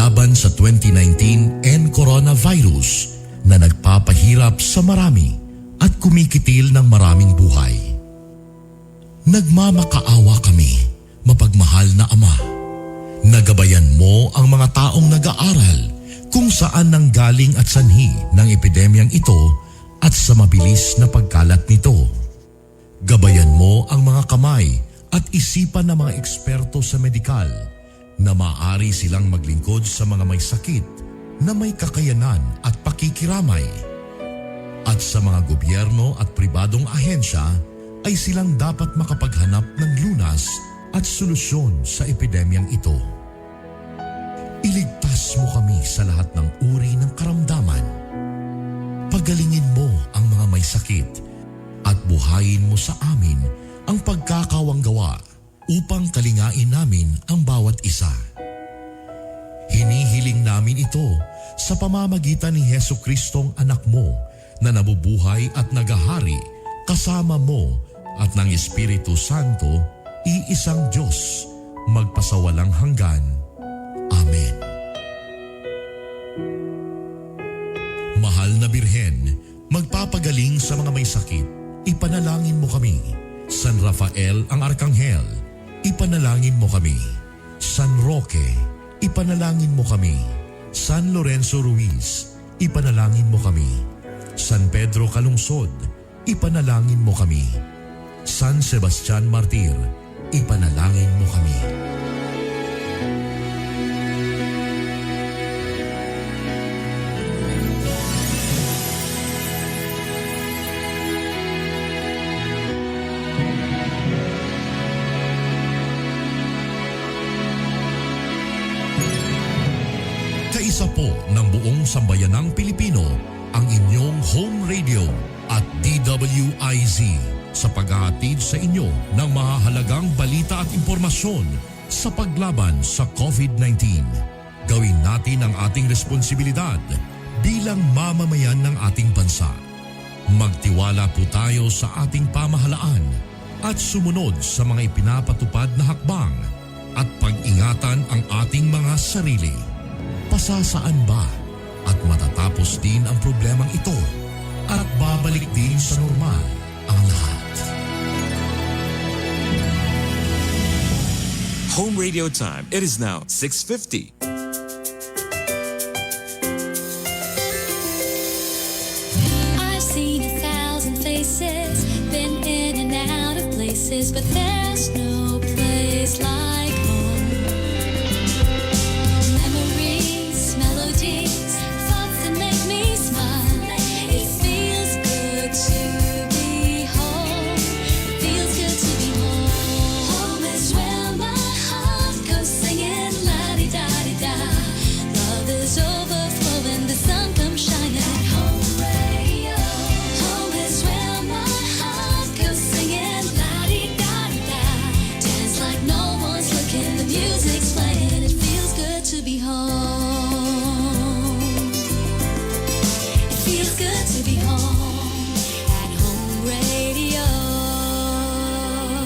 paglaban sa 2019 N coronavirus na nagpapahirap sa marami at kumikitil ng maraming buhay. Nagmamakaawa kami, mapagmahal na Ama. Na gabayan mo ang mga taong nag-aaral kung saan nanggaling at sanhi ng epidemyang ito at sa mabilis na pagkalat nito. Gabayan mo ang mga kamay at isipan ng mga eksperto sa medikal na maaari silang maglingkod sa mga may sakit na may kakayanan at pakikiramay. At sa mga gobyerno at pribadong ahensya ay silang dapat makapaghanap ng lunas at solusyon sa epidemyang ito. Iligtas mo kami sa lahat ng uri ng karamdaman. Pagalingin mo ang mga may sakit at buhayin mo sa amin ang pagkakawanggawa upang kalingain namin ang bawat isa. Hinihiling namin ito sa pamamagitan ni Hesu Kristong anak mo na nabubuhay at nagahari kasama mo at ng Espiritu Santo, iisang Diyos, magpasawalang hanggan. Amen. Mahal na Birhen, magpapagaling sa mga may sakit, ipanalangin mo kami. San Rafael ang Arkanghel, ipanalangin mo kami. San Roque, ipanalangin mo kami. San Lorenzo Ruiz, ipanalangin mo kami. San Pedro Calungsod, ipanalangin mo kami. San Sebastian Martir, ipanalangin mo kami. Kaisa po ng buong sambayanang Pilipino ang inyong home radio at DWIZ sa paghahatid sa inyo ng mahahalagang balita at impormasyon sa paglaban sa COVID-19. Gawin natin ang ating responsibilidad bilang mamamayan ng ating bansa. Magtiwala po tayo sa ating pamahalaan at sumunod sa mga ipinapatupad na hakbang at pag-ingatan ang ating mga sarili. Pasasaan ba at matatapos din ang problemang ito at babalik din sa normal ang lahat. Home radio time. It is now 6:50. I've seen a thousand faces, been in and out of places, but there's no place like home. Memories, melodies, thoughts that make me smile. It feels good to be home. It feels good to be home. Home is where my heart goes singing la-di-da-di-da. Love is overflowing, the sun comes shining. Home radio. Home is where my heart goes singing la-di-da-di-da. Dance like no one's looking, the music's playing. It feels good to be home. It feels good to be home at Home Radio.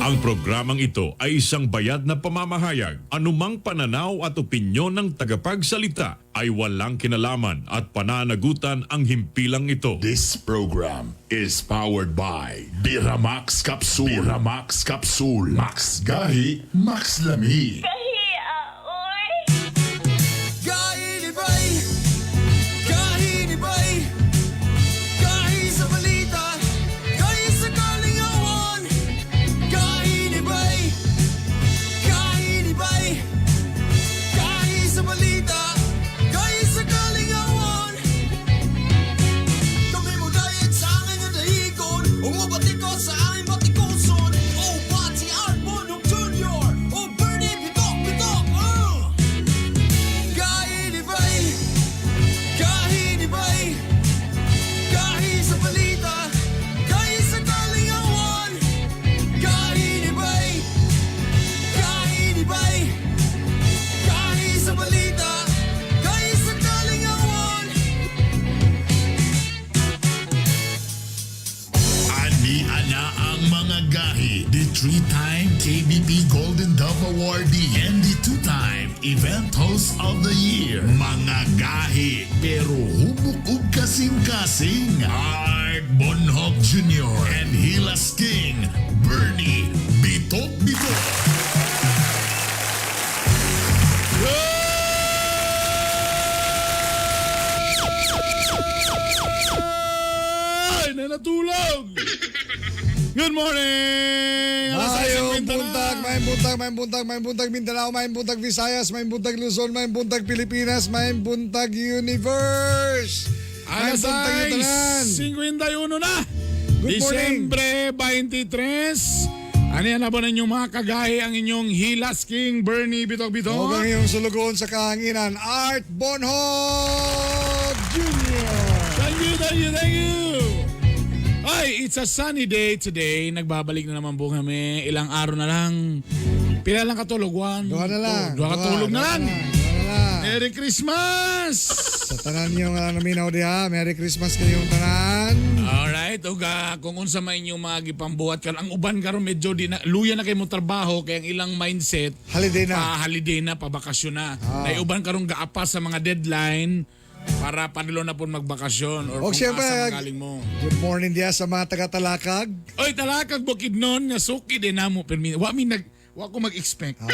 Ang programang ito ay isang bayad na pamamahayag. Anumang pananaw at opinyon ng tagapagsalita ay walang kinalaman at pananagutan ang himpilang ito. This program is powered by Biramax Capsule. Biramax Capsule. Max Gahi, Max Lami. Gahi ni Bay, Gahi ni Bay, Gahi sa balita, Gahi sa kalingawan. Gahi ni Bay, Gahi ni Bay, Gahi sa balita, Gahi sa kalingawan. Kami mo dayat sa angin nga dahigon, Umubatikos sa aming batikuson. O Pati Art Bonok Jr. O Bernie Bitok. Kini ana ang mga gahi, the three-time KBP Golden Dove Awardee and the two-time Event Host of the Year. Mga gahi, pero hubok ug kasing-kasing. Art Bonhoc Jr. and Hilas King, Bernie Bitok Bitok. Ay, nanatulog! Good morning! Alas Maayong 6:50 na. buntag, maayong buntag, maayong buntag, maayong buntag Mindanao, maayong buntag Visayas, maayong buntag Luzon, maayong buntag Pilipinas, maayong buntag Universe. Alas Maayong buntag yung tanan. 6:51 na! Good morning. Disyembre 23. Ano yan na ba ninyong mga kagahi ang inyong Hilas King Bernie Bitok Bitok? Huwag ang iyong sulugoon sa kahanginan, Art Bonhoc Jr. Thank you, thank you, thank you! Ay, it's a sunny day today. Nagbabalik na naman po kami. Ilang araw na lang. Pila lang katulog? One, Duha na lang. two. Duha katulog na lang. Duha na lang. Merry Christmas! Sa tanan niyo nga naminaw diha, Merry Christmas kayong tanan. Alright, ug kung unsa man inyong mga gipambuhat karon, ang uban karon medyo di na luya na kay mo trabaho kay ang ilang mindset Holiday na. pa holiday na, pa bakasyon na. Nay uban karon gaapa sa mga deadline para padulong na pud magbakasyon or Og kung siyempre, asa man galing mo. Good morning diha sa mga taga-Talakag. Oy, talakag Bukidnon nga suki din namo pero wa mi nag wa ko mag-expect. Ha?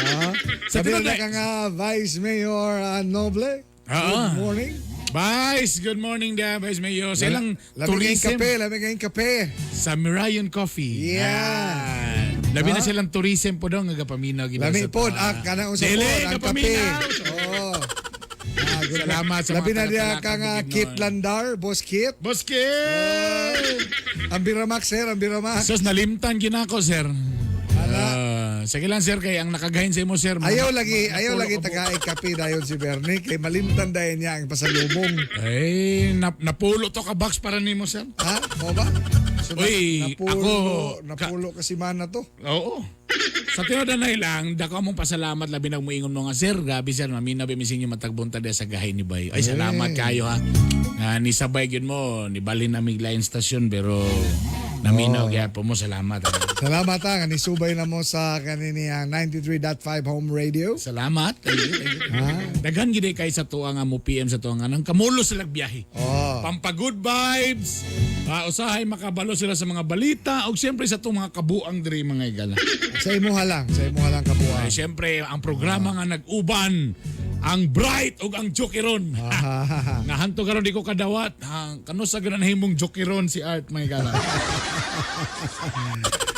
Sa Sabi tinuod na ka nga, Vice Mayor Noble. Ah. Good morning. Vice, good morning da, Vice Mayor. Sa ilang Lamig ngayong tourism kape, lamig ngayong kape. sa Mirayon Coffee. Yeah. Ah. Labi na Ah. silang tourism po daw nga gapaminaw gid Lami sa pod, ta. ah, kanang usa Dili, pod, ang kape. gapaminaw. Oo. Ah, good Salamat sa Labi mga na diha taga-Talakag ka nga Bukidnon. Kit Landar, Boss Kit. Boss Kit! Ang Biramax, sir, ang Biramax. Sus, nalimtan ginako, sir. Ah, sige lang, sir, kay ang nakagahin sa imo, sir. Ayaw lagi, ayaw napulo lagi ka po. tagaay kape dayon si Bernie kay malimtan dayon niya ang pasalubong. Ay, napulo to ka box para nimo, sir. Ha? O ba? So, Uy, napulo, ako- napulo kasi mana to. Oo. Sa tinuod na lang, dako among pasalamat labi nag muingon mo nga sir, grabe sir, mamina ba misin yung matagbunta diya sa gahay ni Bay. Ay salamat kayo ha. Nga ni sabay gyud mo, ni balhin na mig line station pero naminaw gyapon mo, salamat. Ha. Salamat ha, nga nisubay na mo sa kaniniyang 93.5 Home Radio. Salamat. Thank you, thank you. Daghan gid kay sa tuwa nga mo PM sa tuwa nga nang kamulo sila biyahe. Oh. Pampa good vibes. Usahay makabalo sila sa mga balita ug siyempre sa itong mga kabuang diri mga igala. Sa imuha lang, sa imuha lang kabuang. Ay, siyempre, ang programa nga nag-uban, ang Bright ug ang Jokeron. Nga hanto karon di ko kadawat. Ha, kano sa ganan himong Jokeron si Art mga igala.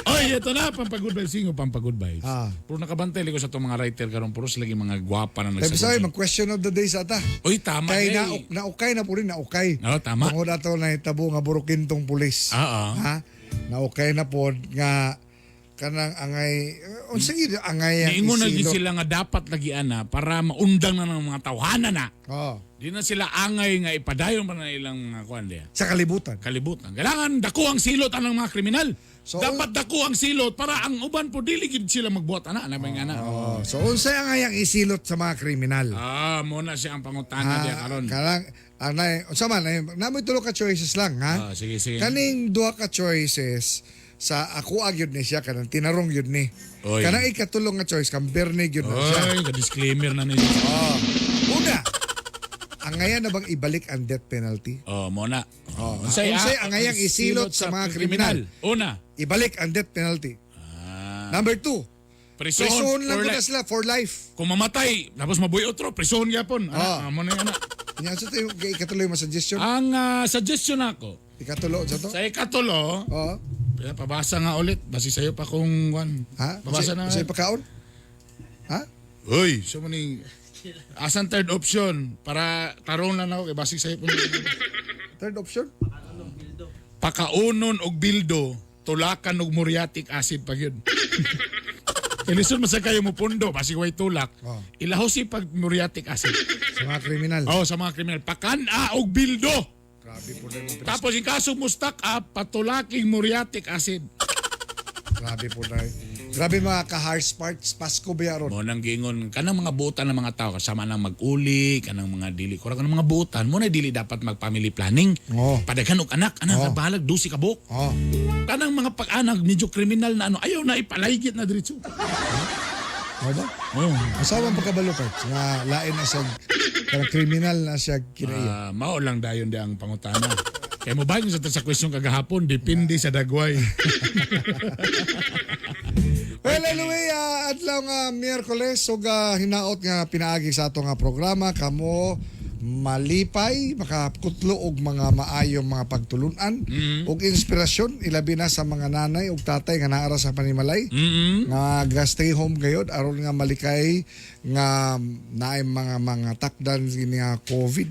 Oy, ito na pampa good vibes singo pampa good vibes. Ah. Puro nakabantay ko sa itong mga writer karon puro sila yung mga gwapa na Tayo nagsagot. mag-question of the day sa ata. Oy, tama Kay eh. na, naukay na po rin, naukay. Oo, tama. Tungod ato na hitabo nga burukintong pulis. Oo. Ha? Naukay na po nga kanang angay, unsa gyud angay ang Niingon na gyud isilot? sila nga dapat lagi ana para maundang na ng mga tawhana na. Oo. Di na sila angay nga ipadayon pa na ilang mga kuan diya. Sa kalibutan. Kalibutan. Kailangan dako ang silot anang mga kriminal. So, dapat dako ang silot para ang uban po dili gid sila magbuhat ana ana may nga na. Oh, so unsay angay ang isilot sa mga kriminal? Ah, mo na siya ang pangutana diya karon. Karang anay, unsa man ay namoy tulo ka choices lang ha. Ah, sige, sige. Kaning duha ka choices sa ako gyud ni siya kanang tinarong gyud ni. Oy. Kanang ikatulong nga choice kang Bernie gyud na siya. Oy, ka-disclaimer na niya. Oh. Una, angayan na bang ibalik ang death penalty? Oh, mo na. Oh, unsay angayang isilot sa mga kriminal? Una, Ibalik ang death penalty. Number two, prison, prison lang for ko na life. sila for life. Kung mamatay, tapos mabuhi otro, prison gyapon. Ah. Ana, mo na yan, ana. Nya sa to yung ikatulo yung suggestion? Ang suggestion nako Ikatulo sa to? sa ikatulo, Oo. pabasa nga ulit. Basi sa'yo pa kung kwan. Ha? Pabasa na. Sa pagkaon? Ha? Uy, so mo ning asan third option para tarong lang ako kay basi sa'yo po. Third option? Pakaunon og bildo, tulakan og muriatic acid pag yun. Ilisod man sa kayo mo pundo, basi way tulak. Oh. Ilahosi pag muriatic acid. Sa mga kriminal. Oh, sa mga kriminal. Pakan-a og bildo. Grabe po na yung Tapos in kaso mo stuck up, patulaking muriatic acid. Grabe po na. Grabe mga ka-harsh parts, Pasko ba ron? Mo nang gingon kanang mga butan ng mga tao kasama nang mag-uli, kanang mga dili kurang kanang mga butan mo na dili dapat mag-family planning. Oo. Padaghan og anak, anak Oo. oh. bahalag 12 ka buok. Oh. Kanang mga pag-anak medyo kriminal na ano, ayaw na ipalaygit na diretso. Ano ba? Oh. Asawa ang pagkabalo parts nga lain na siya kanang kriminal na siya kinaiya. Ah, mao lang dayon di ang pangutana. Kaya mo ba sa question kagahapon, depende sa dagway. Well, anyway, adlaw nga Miyerkules ug hinaot nga pinaagi sa ato nga programa kamo malipay makakutlo og mga maayong mga pagtulunan ug inspirasyon ilabi na sa mga nanay ug tatay nga naara sa panimalay nga ga stay home gayod aron nga malikay nga naay mga mga takdan kini nga COVID.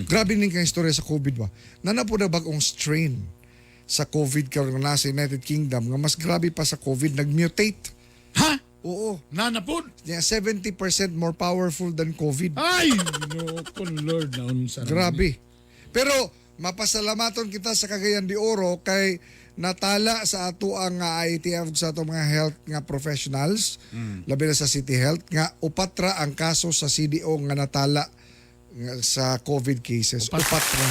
Grabe ning kang istorya sa COVID ba. Nana po na bag-ong strain sa COVID karon nga nasa United Kingdom nga mas grabe pa sa COVID, nagmutate. Ha? Oo. Nanapod? Yeah, 70% more powerful than COVID. Ay, no, kun Lord na unsa. Grabe. Pero mapasalamaton kita sa Cagayan de Oro kay natala sa ato ang ITF sa ato mga health nga professionals, labi na sa City Health nga upatra ang kaso sa CDO nga natala nga sa COVID cases. Upatra.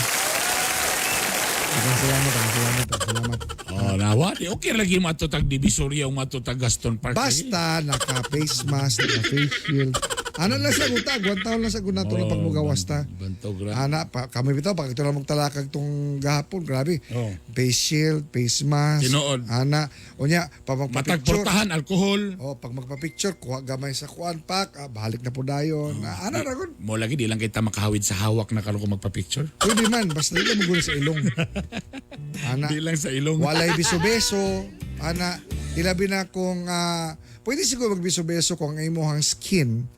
Daghang salamat, daghang salamat, daghang salamat. Oh, nawa. Di okay lagi mo tag Divisoria o mato tag Gaston Park. Basta naka face mask, naka face shield. Ano lang sa guta, taon lang sa gunato na pagmugawas ta. Bantog ra. Ana pa kami bitaw pag ito na magtalakag tong gahapon, grabe. Oh. Face shield, face mask. Tinuod. Ana, unya pa Matag magpa-picture. portahan alkohol. Oh, pag magpa-picture kuha gamay sa kuan pak, balik na po dayon. Ah, ana ra gud. Mo lagi di lang kita makahawid sa hawak na karon ko magpa-picture. Pwede man basta di ka muguna sa ilong. Ana. Di lang sa ilong. Walay biso-beso. Ana, ilabi na kung pwede siguro magbiso-beso kung ang imong skin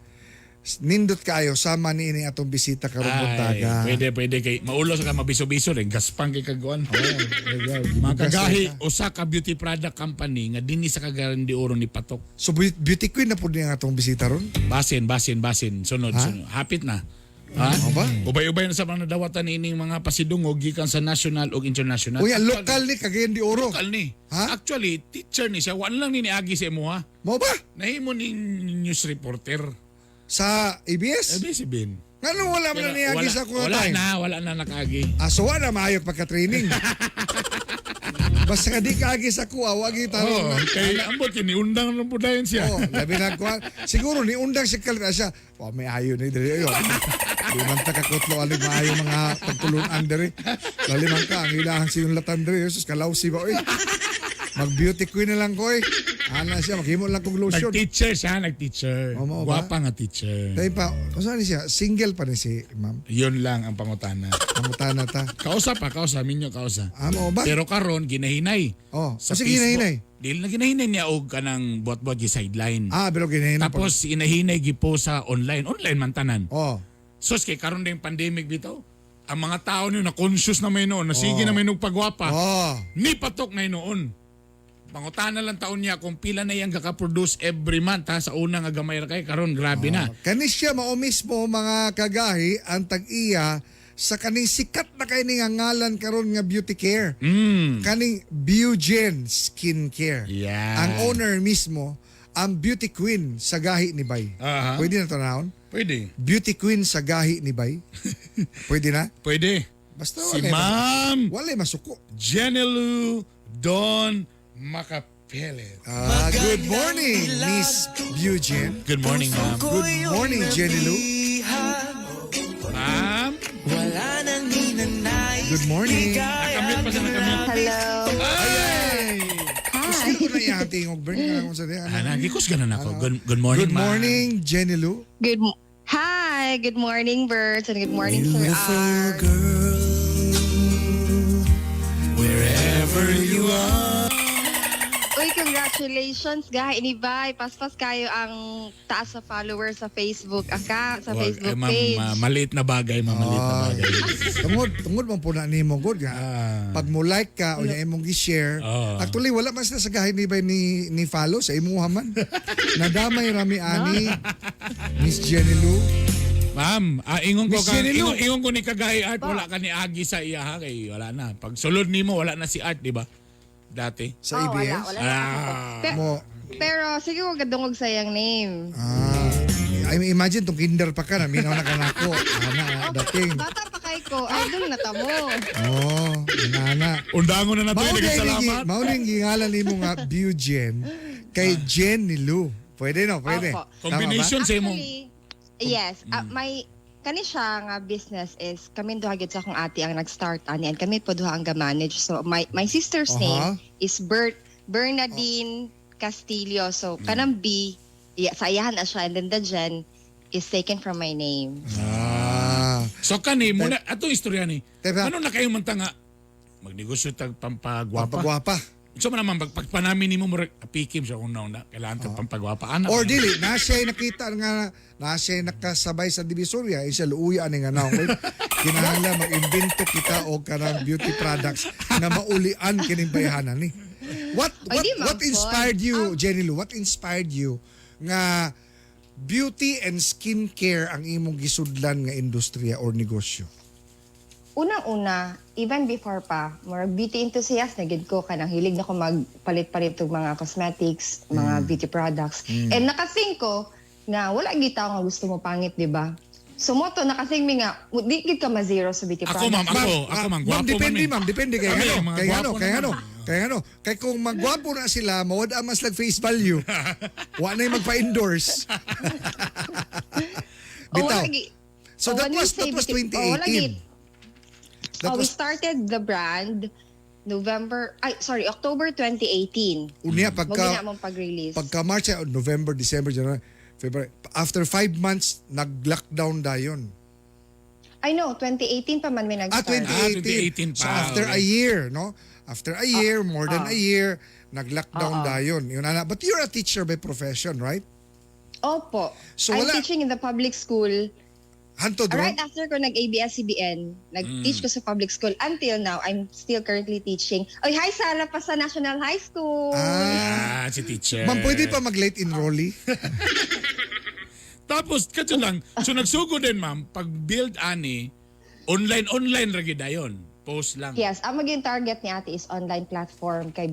nindot kayo sama ni ini atong bisita karong Ay, buntaga. pwede, pwede kay maulos ka mabiso-biso rin gaspang kay kaguan. Mga kagahi, usa ka beauty product company nga dinhi sa Cagayan de Oro ni patok. So beauty queen na po niya ang atong bisita ron. Basin, basin, basin. Sunod, Ha? sunod. Hapit na. Ha? Ano ba? Ubay-ubay na sa mga nadawatan ining mga pasidungog gikan sa national ug international. Uy, lokal ni Cagayan de Oro. Local ni. Ha? Actually, teacher ni siya. Wala lang ni niagi sa imo ha. Mo ba? Nahimo ni news reporter. Sa ABS? Eh, si Ben. Ngano wala man na niagi wala, sa kuha wala time? na, wala na nakaagi. Ah, so wala maayo pagka-training. Basta ka di kaagi sa kuha, wag itarong Oh, na. kay ambot kini undang lang po dayon siya. Oh, labi na kuha. Siguro ni undang siya kalit siya. Wa may ayo ni diri ayo. Di man ta kakutlo ali maayo mga pagtulunan diri. Lali man ka ang ilahang sinulatan diri. Jesus kalawsi ba oy. Mag beauty queen na lang ko oy. Ana siya maghimo lang kog lotion. Nag-teacher siya, nag-teacher. Oh, mao ba? Gwapa nga teacher. Tayo pa, kung ni siya? Single pa ni si ma'am. Yun lang ang pangutana. Pangutana ta. Kausa pa, kausa, minyo kausa. Ah, mao ba? Pero karon ginahinay. Oh, kasi ginahinay. Dili na ginahinay niya og kanang buhat-buhat gi sideline. Ah, pero ginahinay. Tapos inahinay gipo sa online. Online man tanan. Oh. Sus kay karon ding pandemic bitaw. Ang mga tao niyo na conscious na may noon, na sige na may pagwapa. Oh. Ni patok na noon. Pangutana lang taon niya kung pila na iyang kaka-produce every month ha, sa una nga gamay ra kay karon grabe na. Kani siya mao mismo mga kagahi ang tag-iya sa kaning sikat na kay nga ngalan karon nga beauty care. Kaning Bugen Skincare. Yeah. Ang owner mismo ang beauty queen sa gahi ni Bay. Aha. Pwede na to naon? Pwede. Beauty queen sa gahi ni Bay. Pwede na? Pwede. Basta Si walay Ma'am Walay masuko. Jenelu Don Macapelet. Ah, good morning, Miss Bugen. Good morning, ma'am. Good morning, Jenny Lou. Ma'am, Good morning. nakamute pa siya, nakamute. Hello. Ay! Hi. Gusto ko na ihatingog, Bern. Kung sa diyan. Ah, nagikos ganun ako. Good morning, Good ma'am. morning, Jenny Lou. Hi. Good morning, birds, and good morning, Sir R. Wherever you are. Uy, congratulations, guys. Inibay, paspas kayo ang taas sa followers sa Facebook account, sa Wag, Facebook eh, ma'am, page. maliit na bagay, ma'am. Maliit na Ah. bagay. Tungod man po na nimo good nga. Ah. Pag mo like ka o niya imong gi-share, Ah. actually wala man sila sa gahin ni bay ni follow sa imuha man. Nadamay rami ani Miss Jenny Lou. Ma'am, ingon ko Miss ka, Jenny Lou. ingon ko ni Kagay Art, wala ka ni Agi sa iya ha, kay wala na. Pag sulod nimo wala na si Art, di ba? Dati. Sa Oh, wala, ABS. wala na. Ah. Pero, Mo Pero sige ko gadungog sa iyang name. Ah, I mean, imagine tong kinder pa ka na minaw na ka nako. Ana, dating. Bata pa kay ko, idol na ta mo. Oh, nana. Undangon na nato Mao daghang na salamat. mao na yung gingalan nimo nga Bugen kay Jen ni Lou. Pwede no, pwede. Opo. Tama ba? Combination sa imong Actually, yes, may kani siya nga business is kami duha gyud sa akong ate ang nag-start ani and kami po duha ang ga-manage. So my sister's name is Bernadine Castillo. So kanang B, yeah, sa iyahan na siya and then the Jen is taken from my name. Ah. So kani muna atong istorya ni. Teka. Ano na kayo man ta nga magnegosyo tag pampagwapa. Pampagwapa. So man naman pagpanamin nimo murag apikim sa una una kailangan tag pampagwapa ana. Or dili, na siya nakita nga na siya nakasabay sa Divisoria, isa luuya ani nga naong. Kinahanglan mag-imbento kita og kanang beauty products nga maulian kining bayhanan ni. What Ay, what di, ma'am, what inspired you, Jenny Lou? What inspired you nga beauty and skincare ang imong gisudlan nga industriya or negosyo? Unang-una, even before pa, more beauty enthusiast na gid ko kanang hilig na ko magpalit-palit og mga cosmetics, mga beauty products. And nakasing ko na wala gid tao nga gusto mo pangit, di ba? So mo to nakasing mi nga di gid ka ma-zero sa beauty Ako products. ma'am, ako, ako ma'am, Ma'am, gwapo depende man eh. ma'am, depende kay Kami, ano, mga kay ano, gwapo kay naman. ano, kay ano, kay kung magwapo na sila, mawad mas lag face value. Wa na magpa-endorse. O, Bitaw. wala gi- So o, that when we was say that was beauty- o, wala 2018. gi- That Oh, we was started the brand November, ay sorry, October 2018. unya Mo pagka gina mong pag-release. pagka March, November, December, January, February. After 5 months nag-lockdown dayon. I know, 2018 pa man may Ah, nag-start. 2018. Ah, 2018 So pa, after a okay. year, no? After a year, more than a year, nag-lockdown dayon. Yun ana. But you're a teacher by profession, right? Opo. So I'm wala- teaching in the public school. Hantod ron? Right after ko nag-ABS-CBN, nag-teach ko sa public school. Until now, I'm still currently teaching. Oy, hi Sara pa sa National High School. Ah. Ah, si teacher. Ma'am, pwede pa mag-late enrollee? Tapos kadto lang, so nagsugod din ma'am, pag build ani online online ra gyud dayon. Post lang. Yes, ang maging target ni ate is online platform. Kay,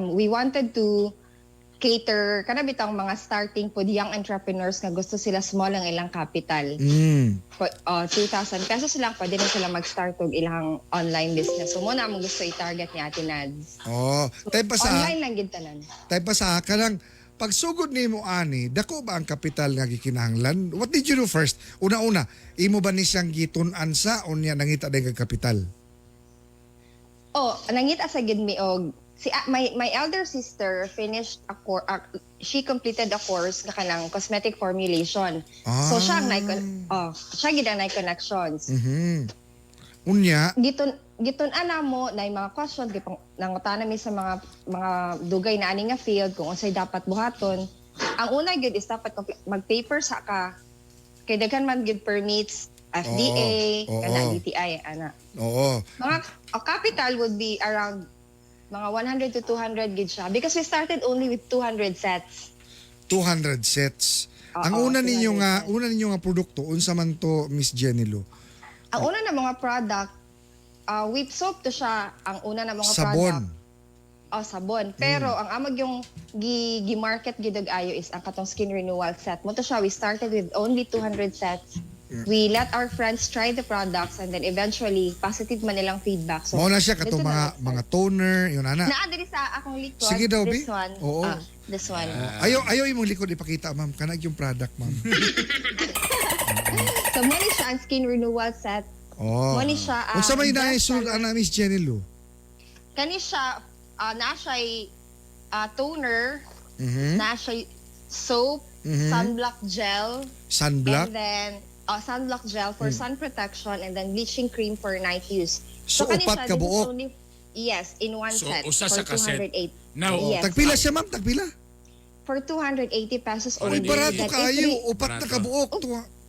we wanted to cater kana bitang mga starting po young entrepreneurs nga gusto sila small ang ilang capital. 2,000 pesos lang pwede na sila mag-start og ilang online business. So mo na among gusto i-target ni Ate Nads. Oh, tayo pa sa Online lang gid tanan. tayo pa sa kanang pagsugod nimo ani, dako ba ang kapital nga gikinahanglan? What did you do first? Una-una, imo ba ni siyang gitun-an sa unya nangita din kag kapital? Oh, nangita sa gid mi og si my elder sister finished a course, she completed a course nga kanang cosmetic formulation. So siya ang oh, siya gid ang naay connections. Unya, Gitun-an mo na yung mga question gipang nangutana mi sa mga dugay na ani nga field kung unsay dapat buhaton. Ang una gyud is dapat mag-paper sa ka kay daghan man gyud permits, FDA, kana DTI ana. Mga capital would be around mga 100 to 200 gid siya because we started only with 200 sets. 200 sets. Oo, Ang una ninyo 200 nga sets. una ninyo nga produkto unsa man to, Miss Jenny Lou? Ang una na mga product, whip soap to siya ang una na mga Sabon. product. Oh, sabon. Pero ang amag yung gi-market gid og ayo is ang katong skin renewal set. Mo to siya, we started with only 200 sets. We let our friends try the products and then eventually positive man ilang feedback. So Mao na siya katong dito mga na- mga toner, yun ana. Naa diri sa akong likod. Sige daw, this Bi. one. Oo. Ah, this one. Ayaw ayaw imong likod ipakita, ma'am. Kanag yung product, ma'am. So mo ni siya ang skin renewal set. Oh. Mo ni siya ang Unsa may best naay sulod seller. ana, Miss Jenny Lou? Kani siya naa siya'y toner, naa siya'y soap, sunblock gel, Sunblock. and then sunblock gel for sun protection and then bleaching cream for night use. So, kani upat siya, ka this is buok. Yes, in one So, set usa for sa kaset. 208. Now, Oh, Yes. Tagpila siya, ma'am, tagpila. For 280 pesos Uy, only. barato Then kaayo. Upat na Barato. kabuok.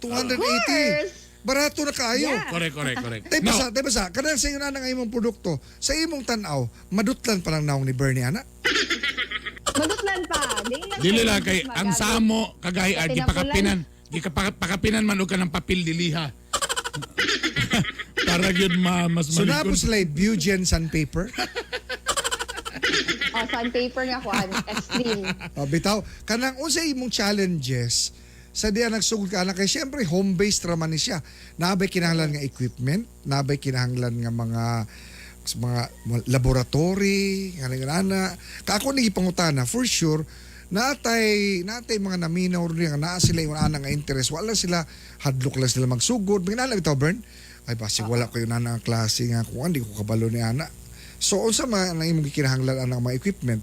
280. Of course. Barato na kaayo. Yeah. Correct. Tay Now, pa sa, tay pa sa, kanang sa inyo na nga imong produkto, sa imong tan-aw, madutlan pa lang naong ni Bernie ana. Madutlan pa. Dili lang dili siya lang kay ang magamit. samo kagahi Sa ar tinapulan. gipakapinan man og ka ng papel diliha. Para gyud ma mas So na po malikon. sila Bugen sandpaper. Oh, Oh, sandpaper nga kuan, extreme. Oh, bitaw, kanang unsa imong challenges sa diya nagsugod ka ana kay syempre home based ra man ni siya. Nabay kinahanglan nga equipment, nabay kinahanglan nga mga laboratory, nga ana. Ka ako ni gipangutana for sure natay mga naminaw rin nga naa sila yung ana nga interest, wala sila, hadlok lang sila magsugod. Mga ana bitaw, Bern, ay basig wala ko yung ana nga klase nga kuan, di ko kabalo ni ana. So unsa man ang imong gikinahanglan ana nga mga equipment?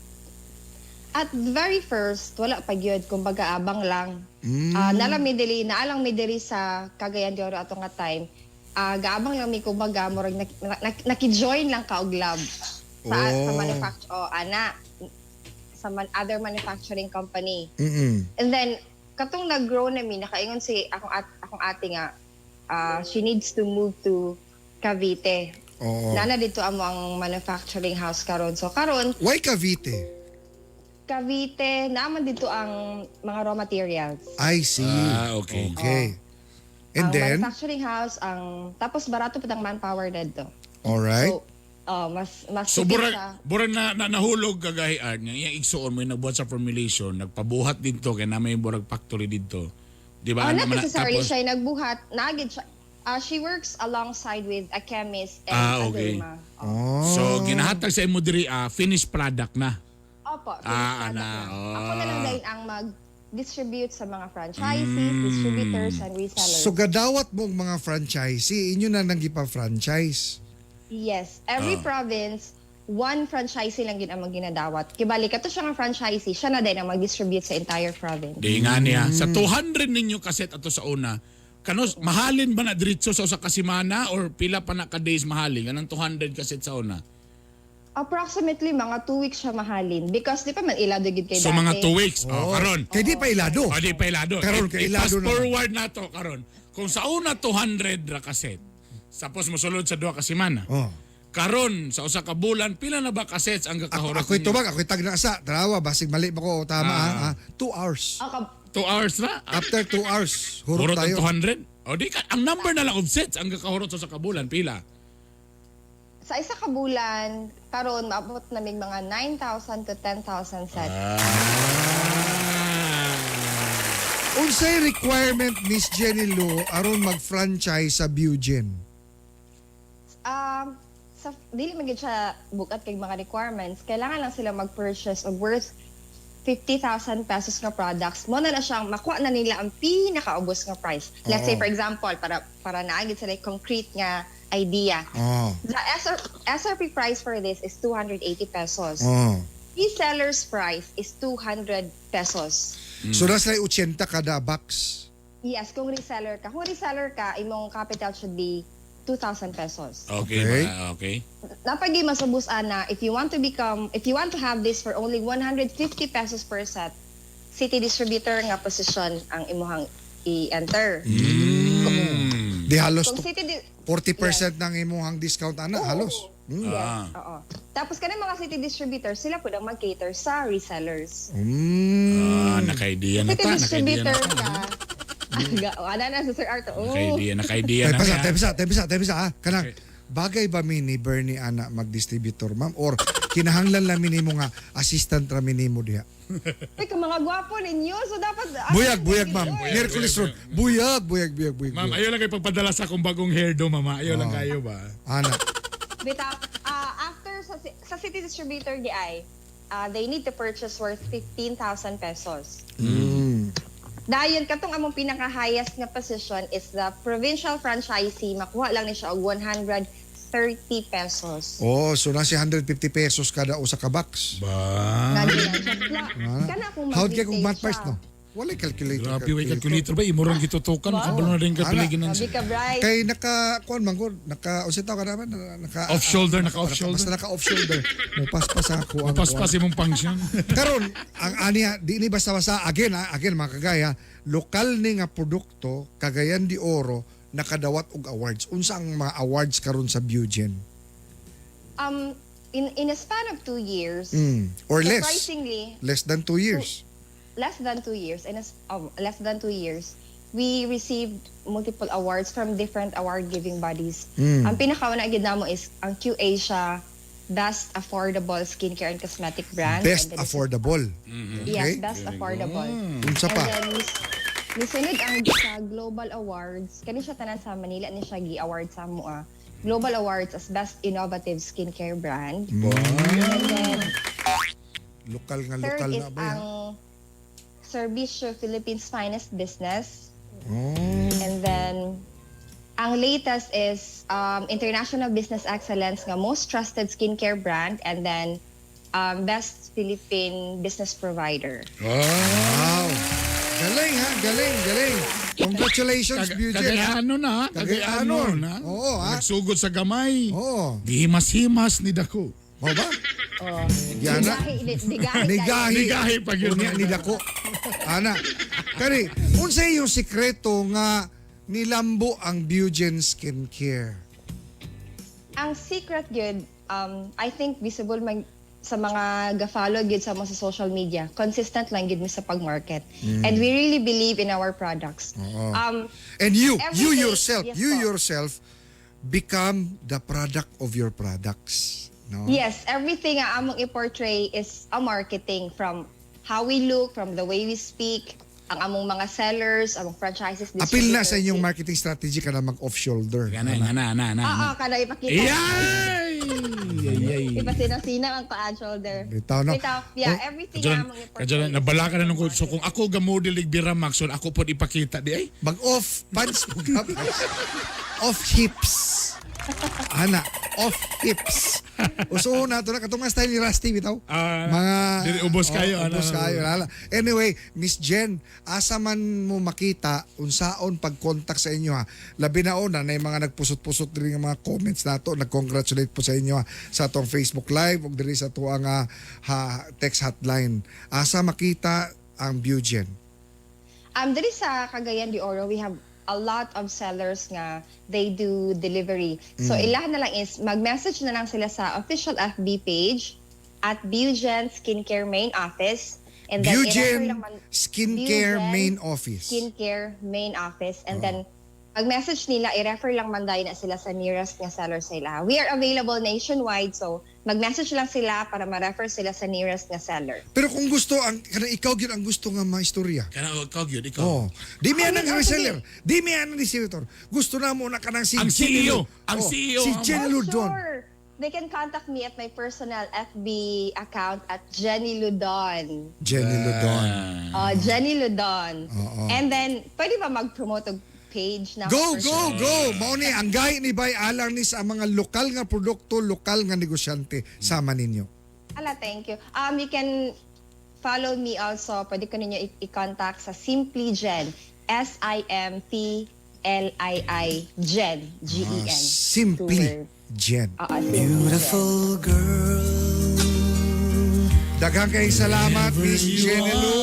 At the very first, wala pa gyud, kumbaga abang lang. Naalang mi diri, naalang mi diri sa Cagayan de Oro ato nga time. Gaabang lang mi, kumbaga murag naki-join lang ka og lab sa sa manufacture, oh, ana sa other manufacturing company. And then katong nag-grow na mi, nakaingon si akong ate nga she needs to move to Cavite. Nana dito amo ang manufacturing house karon. So karon, Why Cavite? Cavite, naman dito ang mga raw materials. I see. Ah, okay. Okay. And Ang then, manufacturing house, ang tapos barato pa ang manpower dito. All right. So, oh, mas So tipid burag siya. burag na nahulog kagahi Art nga iyang igsuon mo yung nagbuhat sa formulation, nagpabuhat dito kay na may burag factory dito. Di ba? Oh, Ano not man na- necessarily tapos- siya yung nagbuhat. Naagid siya. She works alongside with a chemist and Ah, a okay. derma. Oh. So ginahatag sa imo diri finished product na. Opo, finished Ah, product ana, na. oh. Ako na lang din ang mag-distribute sa mga franchisees, distributors, and resellers. So gadawat mo ang mga franchisee, inyo na nang gipa-franchise. Yes. Every province, one franchisee lang yun ang ginadawat. Kibali, kato siya nga franchisee, siya na din ang mag-distribute sa entire province. Di nga niya. Sa 200 ninyo kaset ato sa una, kanos mahalin ba na diretso sa usa ka semana or pila pa na ka days mahalin kanang 200 kaset sa una? Approximately, mga 2 weeks siya mahalin. Because di pa man ilado gid kay So dati. mga 2 weeks. Oh, karon. Kay di pa ilado. O di pa ilado. Karon kay ilado I-fast naman. forward na to karon. Kung sa una 200 ra kaset, tapos mosulod sa duha ka semana. Oh. Karon sa usa ka bulan pila na ba kasets ang Ako, gakahurot ako'y ninyo? tubag, ako'y tagnasa. Tarawa, basig mali ba ko o tama ha? 2 hours. Ah, 2 hours na? After 2 hours, hurot Hurot ang tayo. 200? O di ka, ang number na lang of sets ang gakahurot sa usa ka bulan pila? Sa isa ka bulan, karon maabot namig mga 9,000 to 10,000 sets. Unsay requirement, Miss Jenny Lou, aron mag-franchise sa Bugen? Sa dili man gyud siya bukat kay mga requirements, kailangan lang sila mag-purchase og worth 50,000 pesos nga products. Mo na na siyang makuha na nila ang pinakaubos nga price. Let's say, for example, para naa gyud sila concrete nga idea. The SRP price for this is 280 pesos. Reseller's price is 200 pesos. So nasa 80 kada box. Yes, kung reseller ka. Kung reseller ka, imong capital should be 2,000 pesos. Okay, Okay. ba? Okay. Napagi masubos ana, if you want to have this for only 150 pesos per set, city distributor nga position ang imuhang i-enter. Di halos Kung city 40% ng imuhang discount ana, halos. Yes, oo. Tapos kanang mga city distributors, sila pud ang mag-cater sa resellers. Ah, naka-idea na City ta, naka-idea na distributor ta. ka. Aga, ana na si Sir Arto. Oh. Naka-idea, naka-idea na. Tay pasa, niya. tay pasa, tay pasa, tay pasa, ha. Kanang Okay. bagay ba mi ni Bernie ana mag-distributor, ma'am, or kinahanglan lang mi nimo nga assistant ra mi nimo diha? Uy, kung mga gwapo ninyo, so dapat Buyag, buyag, ma'am. Miyerkules ron. Buyag, buyag, buyag, buyag. Ma'am, Buyag. ayaw lang kayo pagpadala sa akong bagong hairdo, mama. Ayaw lang kayo ba? Ana. Bitaw, after sa city distributor di ay, they need to purchase worth 15,000 pesos. Dayon katong among pinaka-highest nga position is the provincial franchisee, makuha lang ni siya og 130 pesos. Oh, so nasa 150 pesos kada usa ka box. Ba? Nga di lang siya. Kana kung How kay kung mag-retail math parts siya. no? Wala calculator. Grabe, way calculator ba? Imurong gitutukan. Kabalo na rin ka Ana. tuliginan Sabi ka, Bryce. Kay naka kuan man gud, naka unsa tawag ka naman naka Off shoulder, naka off shoulder. Basta naka off shoulder. Mupaspas ako ang Paspas imong function. Karon ang aniya di ni basta-basta, again ha, again mga kagaya, lokal ni nga produkto Cagayan de Oro nakadawat og awards. Unsa ang mga awards karon sa Bugen? In a span of 2 years, Or less. surprisingly, Less than 2 years. Less than 2 years, less than 2 years, we received multiple awards from different award-giving bodies. Ang pinakauna gid namo is ang QAsia Best Affordable Skincare and Cosmetic Brand. Best And then affordable. Yes, Okay. best affordable. Unsa pa? And then, misunod ang sa Global Awards. Kani siya tanan sa Manila ni siya gi-award sa mua. Global Awards as Best Innovative Skincare Brand. And then, Lokal nga third lokal is na ba yan? ang Servicio Philippines Finest Business. Oh. And then, ang latest is International Business Excellence nga Most Trusted Skincare Brand and then Best Philippine Business Provider. Wow. Galing ha, galing, galing. Congratulations, Bujen. ha? Kagayano na, ha? Kagayano. Kagayano na. Oo, ha? Nagsugod sa gamay. Oo. Gihimas-himas ni Dako. Mao ba? Oh. Yana. Nigahi, nigahi, Nigahi. Nigahi pa yun. Unya ni dako. Ana. Kani, unsay yung sikreto nga nilambo ang Bujen Skincare? Ang secret gyud, I think visible man sa mga ga-follow gyud sa mo sa social media. Consistent lang gyud mi sa pag-market. And we really believe in our products. And you, Every you day, yourself, yes you po. yourself become the product of your products. No? Yes, everything nga among i-portray is a marketing from how we look, from the way we speak, ang among mga sellers, among franchises, Apil na sa distributors. inyong marketing strategy ka na mag off-shoulder. Ana, ana, ana, ana. Oo, kada ipakita. Iyay! Iyay! Ipasinang-sinang ang paan shoulder. Bitaw, no? Bitaw, yeah, Oh, everything nga Kadyan, among i-portray. kadyan, nabala ka na nung so kung ako gamodel ig Bira Max, so ako pod ipakita di ay. Mag-off pants mo ka. Off hips. Ana, off hips. Uso na to na katong mga style ni Rusty bitaw. Ah, Mga dili ubos kayo, Oh, ana. ubos kayo lala. Anyway, Miss Jen, asa man mo makita unsaon pag-contact sa inyo ha. Labi na una na yung mga nagpusot-pusot diri nga mga comments nato, nag-congratulate po sa inyo ha, sa atong Facebook Live ug diri sa atuang text hotline. Asa makita ang Bugen? Diri sa Cagayan de Oro, we have a lot of sellers nga they do delivery. So ilahan na lang is mag-message na lang sila sa official FB page at Bugen Skincare Main Office. And then i-refer Bugen lang Skincare Bugen Main Office. Skincare Main Office. And then pag-message nila, i-refer lang man dayon na sila sa nearest nga seller sa ila. We are available nationwide, so mag-message lang sila para ma-refer sila sa nearest nga seller. Pero kung gusto ang kanang ikaw gyud ang gusto nga maistorya. Kana ikaw gyud, ikaw. Oh, di mi anang Ay, reseller, di mi anang distributor. Gusto na mo na kanang si Ang Jenny CEO, Lu. ang Oh, CEO, si ang- Jenny Oh, Ludon. sure. They can contact me at my personal FB account at Jenny Ludon. Jenny Ludon. Jenny Ludon. Oo. And then, pwede ba mag-promote og page na? Go, go, go! Mao ni ang gay ni Bay alang ni sa mga lokal nga produkto, lokal nga negosyante sama ninyo. Ala, thank you. You can follow me also. Pwede ko ninyo i-contact sa Simply Jen. Simpli Jen. G-E-N. Ah, Simply Two words. Jen. Oo, Simply Jen. Daghang kay salamat Miss Jenny Lu.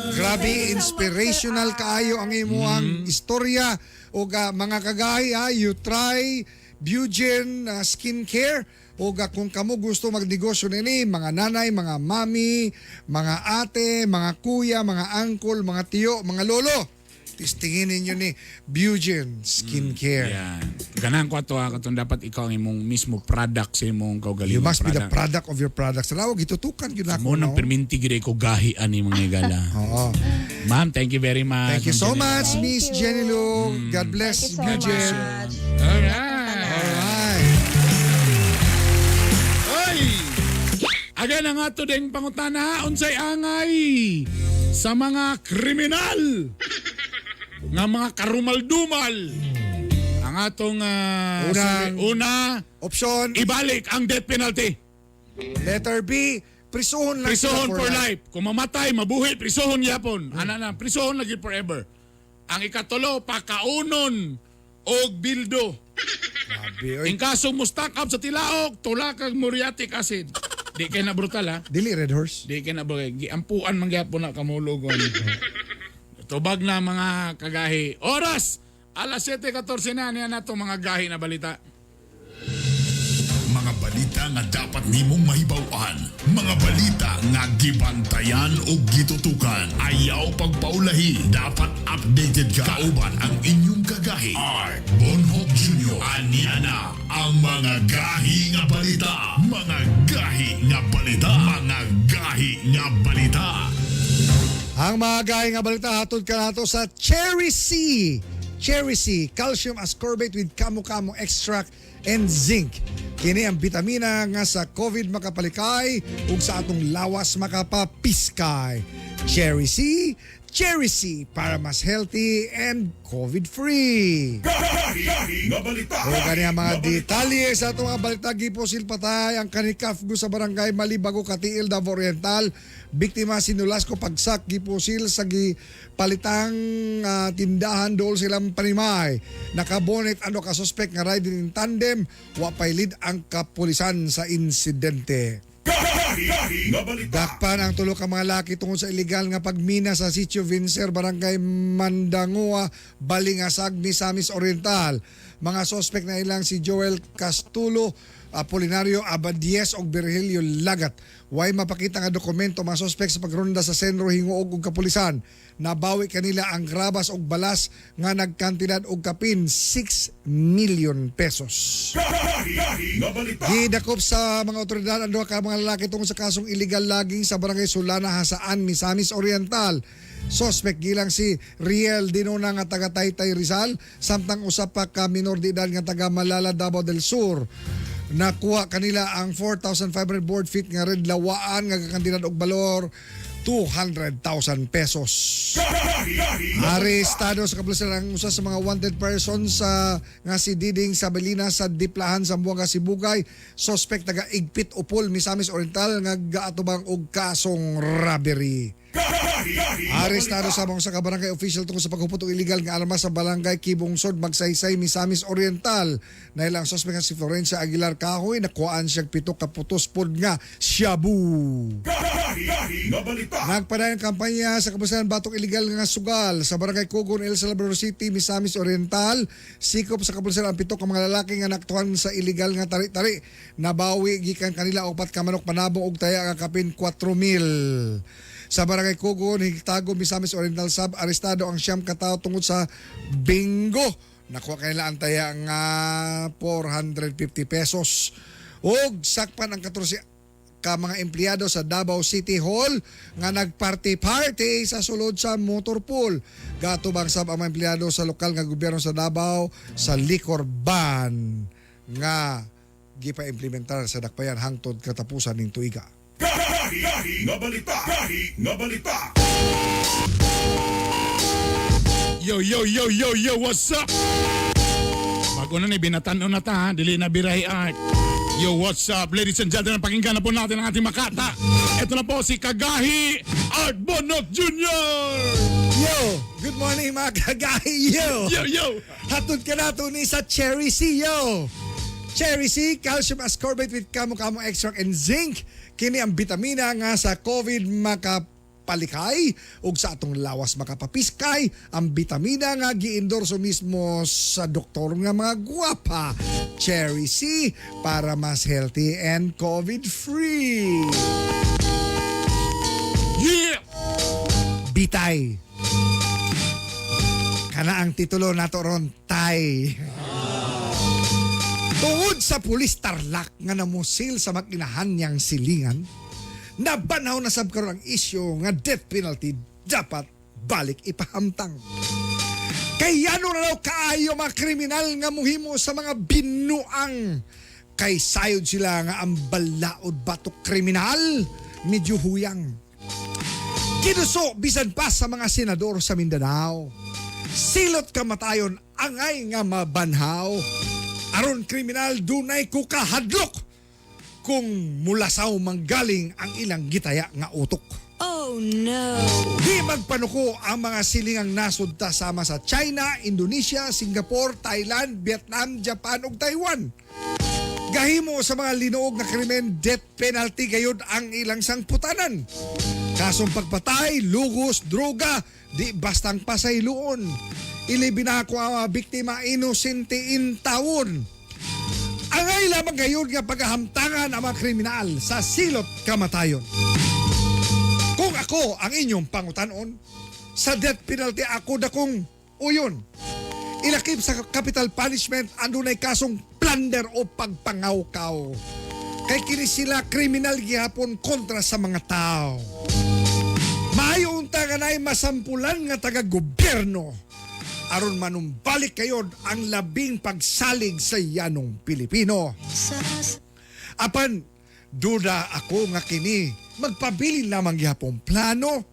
Grabe inspirational kaayo ang imuang istorya ug mga kagay ha, you try Bugen skincare ug kung kamo gusto magnegosyo nini mga nanay, mga mami, mga ate, mga kuya, mga uncle, mga tiyo, mga lolo. Testingin ninyo ni Bugen Skincare. Yan. Ganahan ko ato ha, katong dapat ikaw ang imong mismo product sa imong kaugalingon You must be the product of your products. Tanawa gitutukan gyud nako. Mo nang no? perminti gyud ko gahi ani mga higala. Oo. Ma'am, thank you very much. Thank you so Ma'am Jenny. much, Thank Miss you. Jenny Lu. God bless, Thank you so Bugen. much. Alright. Alright. Oy! Again ang ato ding pangutana, unsay angay sa mga kriminal nga mga karumaldumal. Ang atong una, Option, ibalik ang death penalty. letter B, prisuhon lang sila Prisuhon for life. Kung mamatay, mabuhi, prisuhon yapon. Ana na, prisuhon lagi forever. Ang ikatulo, pakaunon og bildo. Grabe, oy. In kaso mo stack up sa tilaok, tulak ang muriatic acid. Di kay na brutal ha. Dili Red Horse. Di kay na brutal. Giampuan man gyapon na kamulugon. Tubag na mga kagahi. Oras! Alas 7:14 na niya na mga gahi na balita. Mga balita nga dapat nimong mahibaw-an. Mga balita nga gibantayan o gitutukan. Ayaw pagpaulahi. Dapat updated ka. Kauban ang inyong kagahi. Art Bonhoc Jr. Ania na ang mga gahi nga balita. Mga gahi nga balita. Mga gahi nga balita. Ang mga gahi nga balita hatod ka nato sa Cherry C. Cherry C, calcium ascorbate with kamo-kamo extract and zinc. Kini ang bitamina nga sa COVID makapalikay ug sa atong lawas makapapiskay. Cherry C, Cherry C para mas healthy and COVID-free. O kani ang mga detalye sa atong mga balita, gipusil patay ang kanikafgo sa barangay Malibago, Katiil, Davao Oriental. Biktima si Nolasco Pagsak, gipusil sa gipalitang tindahan dool silang panimay. Nakabonet ano ka suspect nga riding in tandem, wa pay lead ang kapulisan sa insidente. Dakpan ang tulo ka mga laki tungod sa illegal nga pagmina sa Sitio Vincer, Barangay Mandangoa, Balingasag, Misamis Oriental. Mga sospek na ilang si Joel Castulo, Apolinario Abadies ug Virgilio Lagat. Way mapakita nga dokumento mga sospek sa pagronda sa sentro hinguog og kapulisan. Nabawi kanila ang grabas og balas nga nagkantidad og kapin 6 million pesos. Gidakop sa mga otoridad ang duha ka mga lalaki tungod sa kasong illegal logging sa barangay Solana, Jasaan, Misamis Oriental. Sospek gilang si Riel Dinuna nga taga Taytay, Rizal, samtang usa pa ka minor de edad nga taga Malala, Davao del Sur. Nakuha kanila ang 4,500 board feet nga red lawaan nga kakantidad og balor 200,000 pesos. Arestado sa kapulisan ang usa sa mga wanted persons sa nga si Diding Sabelina sa Diplahan, Zamboanga, Sibugay. Suspect taga Igpit, Upol, Misamis Oriental nga gaatubang og kasong robbery. Arestado sa mga sa ka barangay official tungkol sa paghupot og illegal nga armas sa barangay Kibungsod, Magsaysay, Misamis Oriental. Nailang suspect nga si Florencia Aguilar Kahoy, nakuhaan siya 7 ka putos pod nga shabu. Nagpadayon ang kampanya sa kapulisan batok illegal nga sugal sa barangay Cogon, El Salvador City, Misamis Oriental. Sikop sa kapulisan ang 7 ka mga lalaki nga naktuhan sa illegal nga tari-tari. Nabawi gikan kanila 4 ka manok panabong og taya nga kapin 4,000. Sa barangay Cogon, Higtago, Misamis Oriental sab arestado ang 9 ka tawo tungod sa bingo. Nakuha kanila ang taya nga 450 pesos. Og sakpan ang 14 ka mga empleyado sa Davao City Hall nga nagparty-party sa sulod sa motor pool. Gatubang sab ang mga empleyado sa lokal nga gobyerno sa Davao sa liquor ban nga gipa-implementar sa Dakbayan hangtod katapusan ning tuiga. Yo, yo, yo, yo, yo, what's up? Bago na ni, binatan na ta, ha? Dili na birahi art. Yo, what's up? Ladies and gentlemen, pakinggan na po natin ang ating makata. Ito na po si Kagahi Art Bonok Jr. Yo! Good morning, mga kagahi! Yo! Yo, yo! Hatod ka na ni sa Cherry C, yo! Cherry C, calcium ascorbate with kamo-kamo extract and zinc. Kini ang bitamina nga sa COVID makapalikay ug sa atong lawas makapapiskay. Ang bitamina nga giendorso mismo sa doktor nga mga gwapa. Cherry C para mas healthy and COVID-free. Yeah! Bitay. Kana ang titulo nato ron, Tay. Tungod sa pulis Tarlac nga namusil sa mag-inahan niyang silingan, nabanhaw na sab karon ang isyu nga death penalty dapat balik ipahamtang. Kay ano na daw kaayo mga kriminal nga muhimo sa mga binuang, kay sayod sila nga ang balaod batok kriminal medyo huyang. Kinuso bisan pa sa mga senador sa Mindanao. Silot kamatayon angay nga mabanhaw. Aron kriminal dunay kukahadlok kung mulasaw manggaling ang ilang gitaya nga utok. Oh no. Di magpanuko ang mga silingang nasod ta sama sa China, Indonesia, Singapore, Thailand, Vietnam, Japan ug Taiwan. Gahimo sa mga linuog na krimen, death penalty gayud ang ilang sangputanan. Kasong pagpatay, lugos, droga, di bastang pasayloon. Ilibi na ako ang mga biktima, inosente in tawon. Angay lamang gayon nga pagahamtangan ang mga kriminal sa silot kamatayon. Kung ako ang inyong pangutanon, sa death penalty ako dakong uyon. Ilakip sa capital punishment ang dunay kasong plunder o pagpangawkaw. Kay kini sila kriminal gihapon kontra sa mga tao. Maayo unta nga naay masampulan nga taga-gobyerno aron manumbalik kayon ang labing pagsalig sa yanong Pilipino. Apan, duda ako nga kini magpabilin lamang gihapon plano.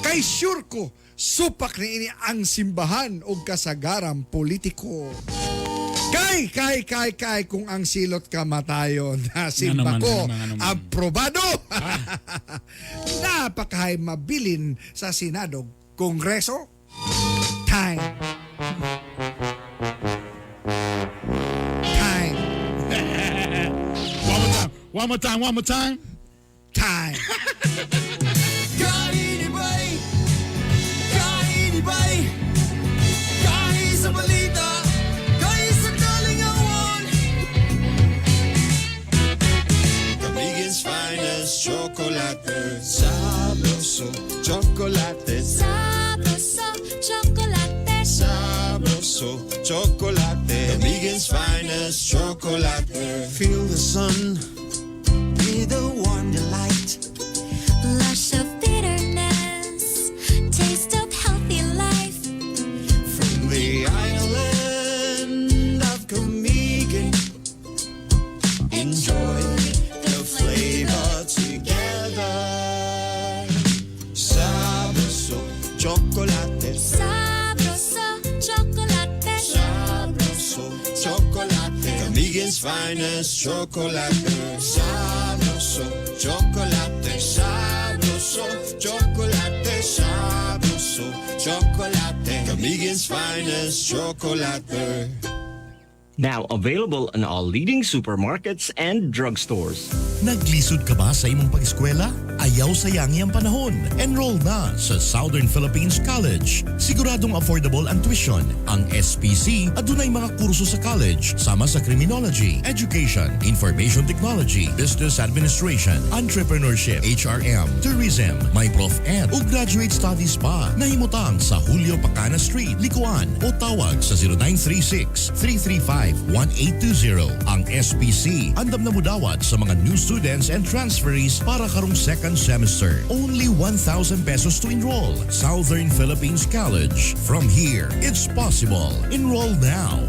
Kay sure ko, supak niini ang simbahan o kasagaran politiko. Kay, kay, kay, kay, kung ang silot kamatayon na simba naman, ko, ano naman, ano naman. aprobado. Napakahay mabilin sa Senado, Kongreso. Time. Time. One more time. One more time. One more time. Time. Kainibay! Kainibay! Kahi sa balita! Kahi sa kalingawan! Camiguin's finest chocolate. Sabroso chocolate. Sabroso, chocolate. Sabroso chocolate. Camiguin's finest chocolate. Feel the sun with a warm delight. Blush of bitterness, taste of healthy life. From the island of Camiguin. Enjoy the flavor together. Sabroso chocolate. Sabroso, chocolate. Sabroso chocolate. Camiguin's finest chocolate. Sabroso chocolate. Sabroso chocolate. Sabroso chocolate. Camiguin's finest chocolate. Now available in all leading supermarkets and drugstores. Naglisod ka ba sa imong pag-eskwela? Ayaw sayangi ang panahon. Enroll na sa Southern Philippines College. Siguradong affordable ang tuition. Ang SPC adunay mga kurso sa college sama sa criminology, education, information technology, business administration, entrepreneurship, HRM, tourism, may prof ed ug graduate studies pa. Nahimutang sa Julio Pacana Street, Licoan o tawag sa 0936 335 1820. Ang SPC andam na mudawat sa mga new students and transferees para karong second semester. Only 1,000 pesos to enroll. Southern Philippines College. From here, it's possible. Enroll now.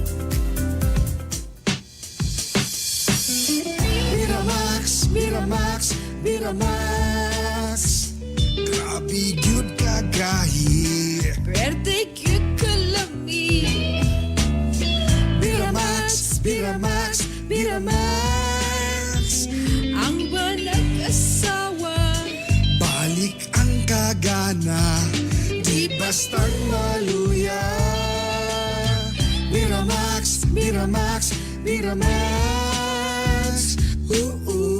Miramax, Miramax, Miramax. Grabe gyud kagahi. Pwerte gyud kalami. Miramax, Miramax, Miramax. Ang nag-asawa. Balik ang kagana, di bastang maluya. Miramax, Miramax, Miramax. Ooh, ooh.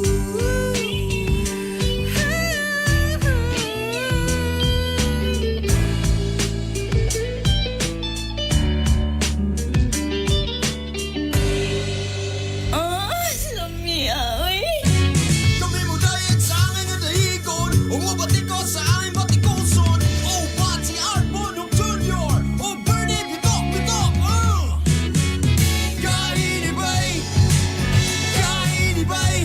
Oh, lamia, oy. Kami mo dayon sa angay nga dahigon Ug mobatiko sa aming batikoson. Oh, Pati Art Bonong Jr. Oh, Bernie Bitok Bitok. Kainibay! Kainibay!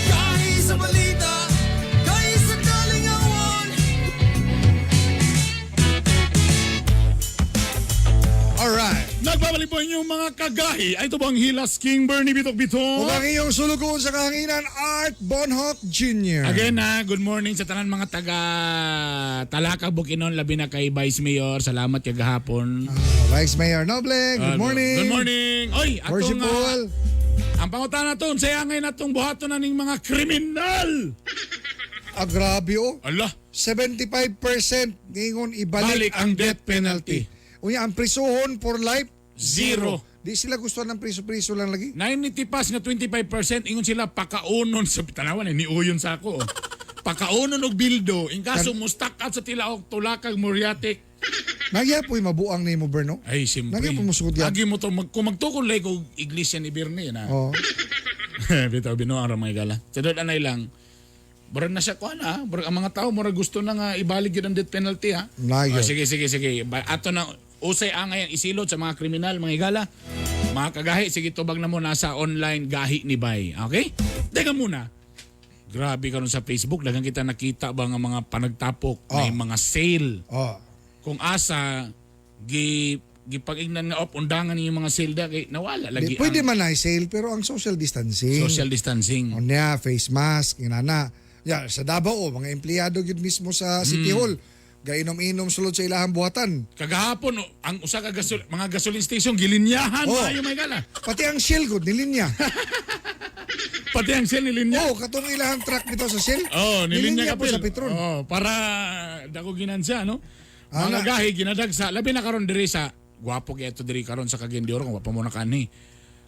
Kahi sa balita! Kahi sa kalingawan! Alright. Nagbabalik po inyong mga kagahi. Ay, ito po ang Hilas King Bernie Bitok Bitok. Ug ang iyong sulugoon sa kahanginan, Art Bonhoc Jr. Again ha, good morning sa tanan mga taga Talaka Bukidnon, labi na kay Vice Mayor. Salamat kay gahapon. Vice Mayor Noble, good morning. Good morning. Oy, atong Worshipful. ang pangutana to, unsay angay natong buhaton na ning mga kriminal. Ah, grabe oh. Ala, 75% ningon ibalik Balik ang death penalty. Unya, ang prisuhon for life, Zero. Di sila gusto ng priso-priso lang lagi. 90 pas nga 25% ingon sila pakaunon sa tanawan eh, niuyon sa ako. Oh. Pakaunon og bildo in kaso mustakat sa tilaok tulakag muriatic. Nagyapoy mabuang nimo, Berno. Ay, siyempre. Nagyapoy mo sugod yan. Agi mo to, kung magtukol lay kog iglesia ni Birne na. Oh. Bitaw binuang ra mga gala. Sa doon anay lang. Murag na siya kuan ha. Murag ang mga tao murag gusto na nga ibalik yun ang death penalty ha. Nayo. Oh, sige sige sige. Ato na usay angay ang isilot sa mga kriminal mga igala. Mga kagahi, sige tubag na mo nasa online gahi ni Bay. Okay? Teka muna. Grabe karon sa Facebook, daghang kita nakita ba nga mga panagtapok Oh. na yung mga sale. Oh. Kung asa gipag-ingnan nga op undangan yung mga sale da kay nawala lagi Di, pwede ang man na sale pero ang social distancing. social distancing. Unya, face mask, inana. Ya, sa Davao, oh, mga empleyado gyud mismo sa City Hall. Gainom-inom sulod sa ilahang buhatan. Kagahapon oh, ang usa ka mga gasoline station gilinyahan Oh. maayo may gala. Pati ang Shell gud nilinya. Pati ang Shell nilinya. Oh, katong ilahang truck bitaw sa Shell. Oh, nilinya Nilinya po kapil. sa Petron. Oh, para dako ginansya no. Mga Ana. gahi ginadagsa labi na karon diri sa gwapo kay ato diri karon sa Cagayan de Oro kung wa pa mo na kanhi.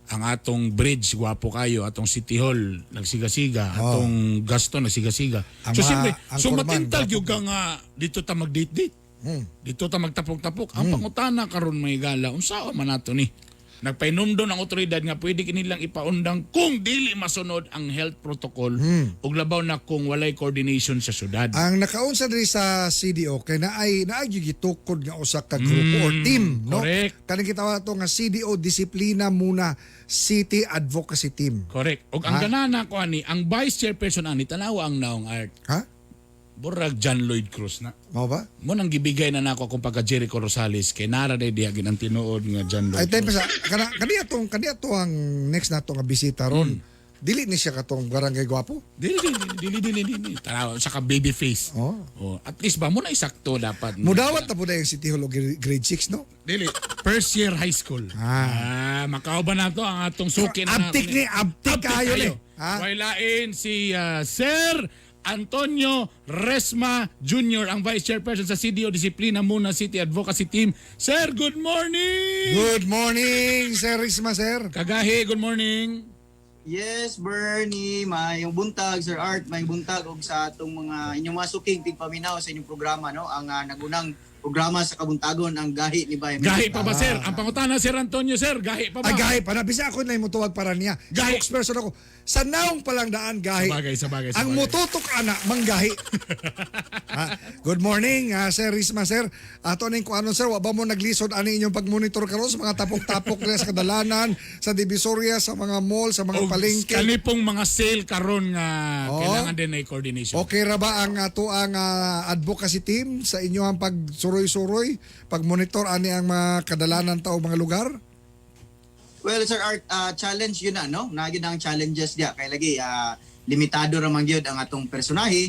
Ang atong bridge gwapo kayo, atong City Hall nagsigasiga, atong Gaston nagsigasiga. Ang So siyempre, ang so Korman, matintal gwapo gyud ka nga dito ta mag-date-date. Dito ta magtapok-tapok. Ang pangutana karon may gala, unsa man nato ni? Nagpainumdon ang otoridad nga pwede kinilang ipaundang kung dili masunod ang health protocol ug labaw na kung walay coordination sa syudad. Ang nakaunsa diri sa CDO kay naay naay gyud gitukod nga usa ka grupo or team, no? Correct. Kaning kita to nga CDO Disiplina Muna City Advocacy Team. Correct. Ug ang Ha? ganana ko ani, ang vice chairperson ani tanawa ang naong art. Ha? Burag John Lloyd Cruz na. Mao ba? Mo nang gibigay na nako akong pagka Jericho Rosales kay nara day diha gid ang tinuod nga John Lloyd Ay tayo Cruz. pa sa kana kani atong ang next nato nga bisita ron. Dili ni siya katong barangay gwapo. Dili dili dili dili dili. Tanawa sa ka baby face. Oh. Oh, at least ba mo na isakto dapat. Mudawat na po na yung City Hall og grade 6, no? Dili. First year high school. Ah, makauban na to ang atong suki na. Abtik ni, abtik kayo ni. Ha? Wailain si Sir Antonio Resma Jr., ang Vice Chairperson sa CDO Disiplina Muna City Advocacy Team. Sir, good morning! Good morning, Sir Risma, sir. Kagahi, good morning. Yes, Bernie, mayong buntag, Sir Art, mayong buntag og sa atong mga inyong mga suking tigpaminaw sa inyong programa, no? Ang nagunang programa sa kabuntagon ang Gahi ni Bay. Gahi pa ba, sir? Ang pangutana, Sir Antonio, sir, gahi pa ba? Ay, gahi pa na. Bisa ako na yung mutuwag para niya. Gahi. Spokesperson ako. Sa naong palang daan, gahi. Sabagay, sabagay, Ang sabagay. mututok, ana, manggahi. Ha? Good morning, Sir Risma, sir. Ato ning kuano, sir, wa ba mo naglisod ani inyong pagmonitor karon sa mga tapok-tapok na sa kadalanan, sa Divisoria, sa mga mall, sa mga Og palengke? Kani pong mga sale karon nga Oo. kailangan din na coordination. Okay ra ba ang ato ang advocacy team sa inyo ang pagsuroy-suroy, pagmonitor ani ang mga kadalanan ta o mga lugar? Well, Sir Art, challenge yun na, no? Naa gyud ang challenges diya. Kay lagi, limitado ra man gyud ang atong personahe.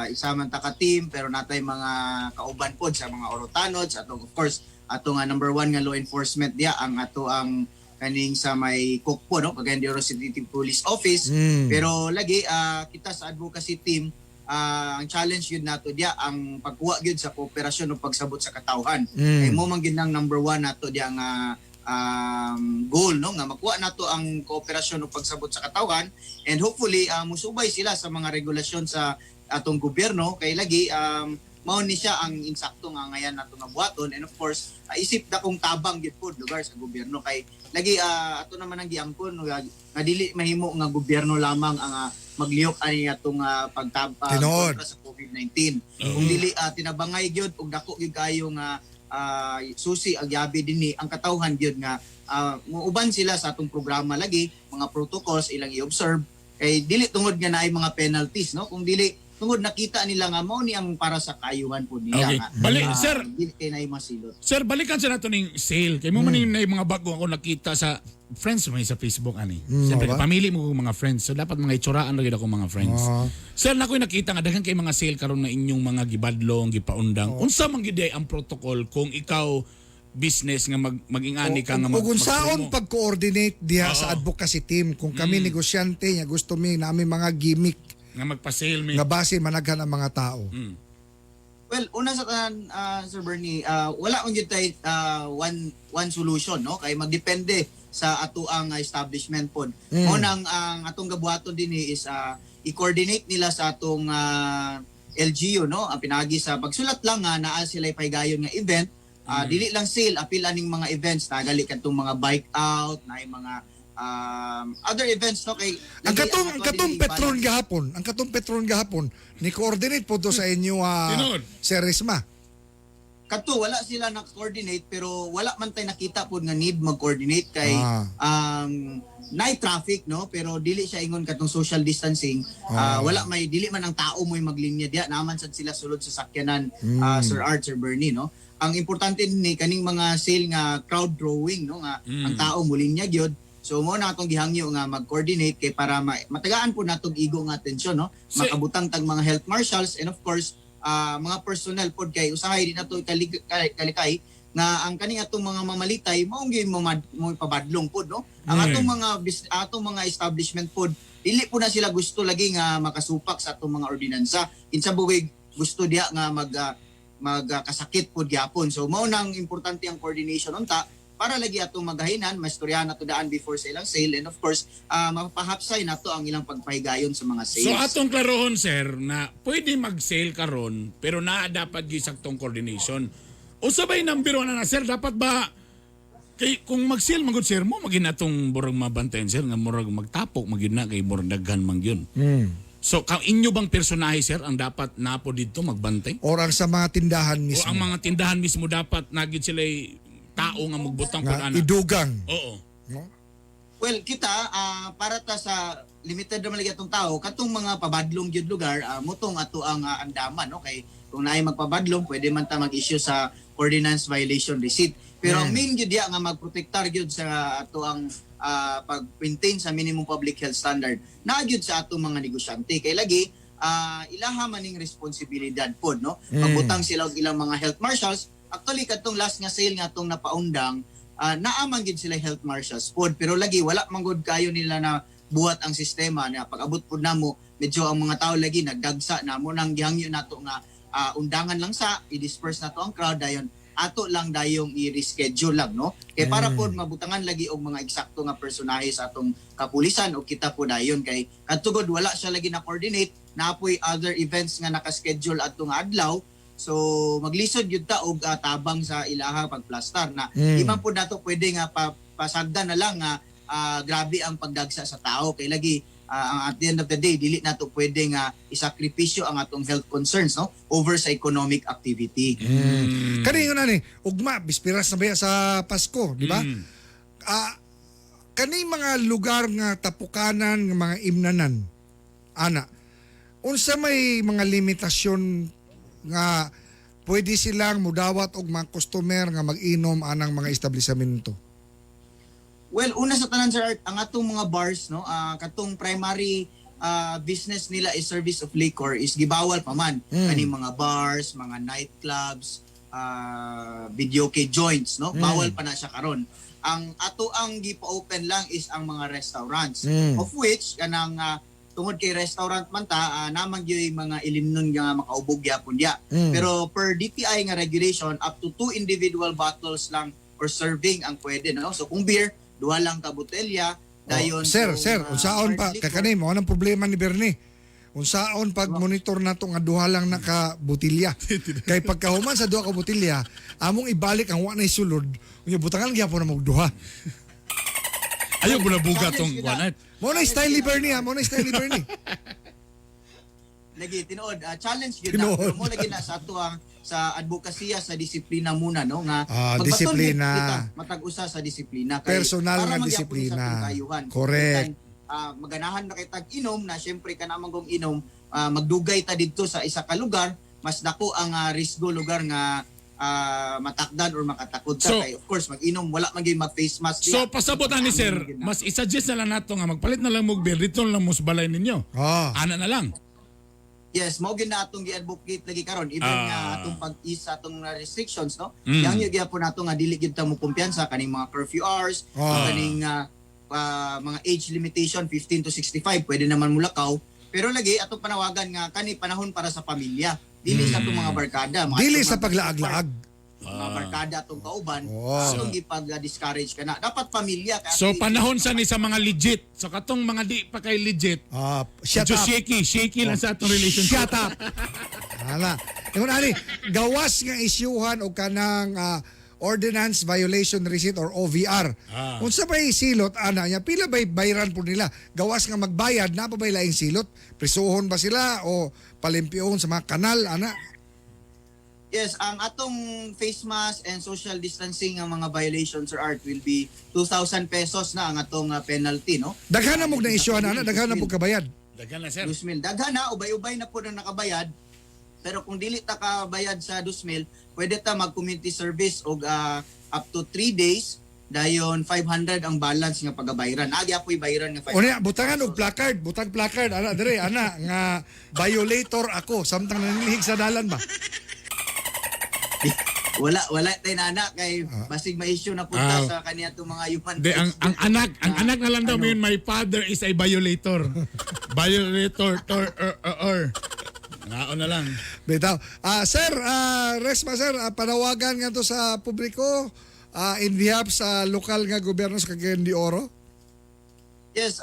Isa man ta ka team, pero natay mga kauban pod sa mga Orotanods. Atong, of course, atong number one nga law enforcement diya, ang ato ang kaning sa may Kokpo, no? Cagayan de Oro City Police Office. Pero lagi, kita sa advocacy team, ang challenge yun nato diya ang pagkuha gyud sa kooperasyon o pagsabot sa katawhan. Kay mo man gyud ang number one nato diya nga goal, no, nga makuha nato ang kooperasyon o pagsabot sa katawhan and hopefully musubay sila sa mga regulasyon sa atong gobyerno kay lagi mao ni siya ang insakto nga ngayan nato nga buhaton and of course isip dakong tabang gyud pod lugar sa gobyerno kay lagi ato naman ang giangkon nga dili mahimo nga gobyerno lamang ang maglihok ani atong pagtabang Tinuod. kontra sa COVID-19. Kung dili tinabangay gyud og dako gyud kayo nga susi ang yabi dinhi ang katawhan gyud nga muuban sila sa atong programa lagi mga protocols ilang i-observe kay dili tungod nga naay mga penalties, no, kung dili tungod nakita nila nga mao ni ang para sa kaayuhan po nila Okay. nga, Bali, sir. dili kay naay masilot. Sir, balikan sa nato ning sale. Kay mo man yung mga bago ako nakita sa friends mo sa Facebook ani. Siyempre, ba? pamili mo kong mga friends. So dapat mga itsuraan ra gyud ako mga friends. Sir, nakoy nakita nga daghan kay mga sale karon na inyong mga gibadlong, gipaundang. Unsa man gyud ay ang protocol kung ikaw business nga mag-ingani ka nga Ug unsaon mag-promo? pag-coordinate diha sa advocacy team kung kami negosyante nga gusto mi nami mga gimmick nga magpa-sale mi. nga base managhan ang mga tao. Well, una sa tanan, Sir Bernie, wala man gyud tay one one solution, no? Kay magdepende sa ato ang establishment pod. Mo nang ang atong gabuhaton dinhi is i-coordinate nila sa atong LGU, no? Ang pinagi sa pagsulat lang nga naa sila pahigayon nga event. Dili lang sale, apil aning mga events nagali kadtong mga bike out, naay mga other events, no, kay Ang lagi katong ang ato katong dili Petron balance. gahapon, ang katong Petron gahapon ni coordinate po to sa inyo, Tinuod. Sir Risma. Kadto wala sila na-coordinate, pero wala man tay nakita pod nga need mag-coordinate kay night traffic, no, pero dili siya ingon katong social distancing. Wala may dili man ang tao mo'y maglinya diya, naman sad sila sulod sa sakyanan, Sir Art, Sir Bernie, no. Ang importante ni kaning mga sale nga crowd drawing, no, nga ang tao mulinya gyud. So mo na atong gihangyo nga mag-coordinate kay para matagaan po natong igo nga atensyon, no, makabutang tag mga health marshals and of course mga personnel pod kay usahay di nato kalikay nga ang kaning atong mga mamalitay mao gyud mo pabadlong pod, no, ang atong mga establishment pod, dili po na sila gusto lagi nga makasupak sa atong mga ordinansa, kinsa buwig gusto diha nga magkasakit pod gyapon. So mao nang importante ang coordination unta para lagi atong magahinan maistoryahan nato daan before sa ilang sale and of course mapahapsay nato ang ilang pagpahigayon sa mga sales. So atong klarohon, sir, na pwede mag-sale karon pero naa dapat gyud saktong coordination. Usa bay number one na, sir, dapat ba kay kung mag-sale magud, sir, mo magin atong murag mabantayan, sir, nga murag magtapok magyud na kay murag daghan man gyud. So kang inyo bang personahe, sir, ang dapat napo didto magbantay? Or ang sa mga tindahan O mismo. ang mga tindahan mismo dapat na gyud sila tao nga magbutang pud Nga ana? idugang. Oo. No? Well, kita para ta sa limited naman lagi atong tao, katong mga pabadlong gyud lugar, mutong ato ang andaman, no, kay kung naay magpabadlong pwede man ta mag-issue sa ordinance violation receipt. Pero ang main gyud diya nga magprotektar gyud sa ato ang pag-maintain sa minimum public health standard naa gyud sa atong mga negosyante kay lagi ilaha man ning responsibilidad pod, no, magbutang sila og ilang mga health marshals. Actually, katong last nga sale nga atong napaundang, naa man gyud sila health marshals pod, pero lagi wala man gud kayo nila na buhat ang sistema na pag-abot pod namo medyo ang mga tao lagi nagdagsa na mo nang gihangyo nato nga undangan lang sa i-disperse nato ang crowd, dayon ato lang dayong i-reschedule lang, no, kay para pod mabutangan lagi og mga eksakto nga personahe sa atong kapulisan o kita po dayon kay katugod wala siya lagi na coordinate, naapoy other events nga nakaschedule adto nga adlaw. So maglisod gyud ta og tabang sa ilaha pagplastar na. Di man po nato pwede nga pasagdan na lang nga grabe ang pagdagsa sa tao kay lagi ang at the end of the day dili nato pwede nga isakripisyo ang atong health concerns, no, over sa economic activity. Kani yun ani, ugma bispiras na ba sa Pasko, di ba? Kani mga lugar nga tapukanan nga mga imnanan ana, unsa may mga limitasyon nga pwede silang mudawat og mga customer nga mag-inom anang mga establishmento? Well, una sa tanan, Sir Art, ang atong mga bars, no, katong primary business nila is service of liquor is gibawal pa man. Kaning mga bars, mga nightclubs, videoke joints, no? Bawal pa na siya karon. Ang ato ang gipa-open lang is ang mga restaurants. Of which kanang tungod kay restaurant man ta, naman gyud mga ilimnon nga makaubog gyapon diya. Pero per DTI nga regulation, up to two individual bottles lang or serving ang pwede, no? So kung beer, duha lang ka botelya, dayon Oh, sir, kung, sir, unsaon hard pa liquor, kakani mo anong problema ni Bernie? Unsaon pag monitor nato nga duha lang naka botelya? Kay pagkahuman sa duha ka botelya, among ibalik ang wa nay sulod, unya butangan gyapon na og duha. Ayaw buga tong Challenge yun na. kuan. Mo na style ni Bernie ha, mo na style ni Bernie. Lagi tinuod, challenge gyud na, Tinuod. pero mo lagi na sa ato ang sa advokasya sa disiplina muna, no, nga magbaton Disiplina. gyud kita matag usa sa disiplina kay Personal para nga magyapon disiplina. sa atong kayuhan. Correct. Bisan, maganahan na kay tag inom na syempre kana man kong inom, magdugay ta didto sa isa ka lugar, mas dako ang risgo lugar nga matakdan or makatakod ta kay of course mag-inom wala man gyud mag face mask So diya. pasabot ani, sir, Ang gyud na. mas i-suggest na lang nato nga magpalit na lang mo og beer dito lang mo sa balay ninyo. Ana na lang. Yes, mao gyud na atong gi-advocate lagi karon even nga atong pag-ease sa atong restrictions, no. Yang gyud gyapon nato nga dili gyud ta mo kumpiyansa kaning mga curfew hours, kaning mga age limitation 15 to 65 pwede naman mulakaw. Pero lagi atong panawagan nga kani panahon para sa pamilya, dili sa atong mga barkada, mga Dili atong sa mga paglaag-laag. Mga barkada atong kauban, Oo. atong gipag-discourage ka na. Dapat pamilya kay So atong- panahon sa ni sa mga legit. So katong mga di pa kay legit. Shut medyo up. shaky, shaky lang sa atong relationship. Shut up. Hala. Ingon ani, gawas nga isyuhan og kanang Ordinance Violation Receipt or OVR. Unsa bay silot ana niya? Pila bay bayran po nila? Gawas nga magbayad na pa bay laing silot? Prisuhon ba sila o palimpyoon sa mga kanal ana? Yes, ang atong face mask and social distancing ang mga violations, Sir Art, will be 2,000 pesos na ang atong penalty, no? Daghan na mo na issue ana, daghan na po kabayad. Daghan na, sir. 2,000. Daghan na, ubay-ubay na po na nakabayad. Pero kung dili ta kabayad sa 2,000, pwede ta mag-community service og up to 3 days, dayon 500 ang balance nga pagabayran. Agi apoy bayran nga 500. Unya butangan og placard, butang placard ana dire ana nga violator ako samtang nanilihig sa dalan ba. Wala wala tay na anak kay basig ma-issue na punta sa kaniya tong mga human Di, rights. ang anak na lang daw Ano? yun, my father is a violator. Violator, tor, er, er, er. Ngaon na lang. Bitaw. Sir, Resma sir, panawagan nga to sa publiko in behalf sa lokal nga gobyerno sa Cagayan de Oro. Yes,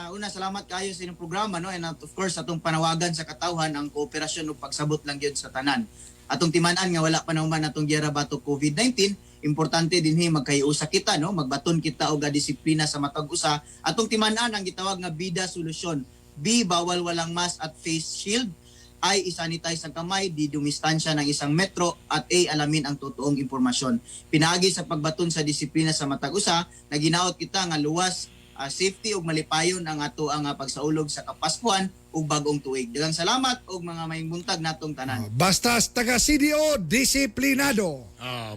una salamat kayo sa inyong programa, no, and of course atong panawagan sa katawhan ang kooperasyon ug pagsabot lang gyud sa tanan. Atong timan-an nga wala pa naman atong giyera batok COVID-19, importante dinhi magkaiusa kita, no, magbaton kita og disiplina sa matag usa. Atong timan-an ang gitawag nga bida solusyon. B, bawal walang mask at face shield. I, isanitize ang kamay, D, dumistansya ng 1 metro, at A, alamin ang totoong impormasyon. Pinaagi sa pagbaton sa disiplina sa matag usa, naginaot kita nga luwas, safety ug malipayon ang ato ang pagsaulog sa Kapaskuhan ug bagong tuig. Daghang salamat ug mga maayong buntag natong tanan. Basta taga CDO disiplinado.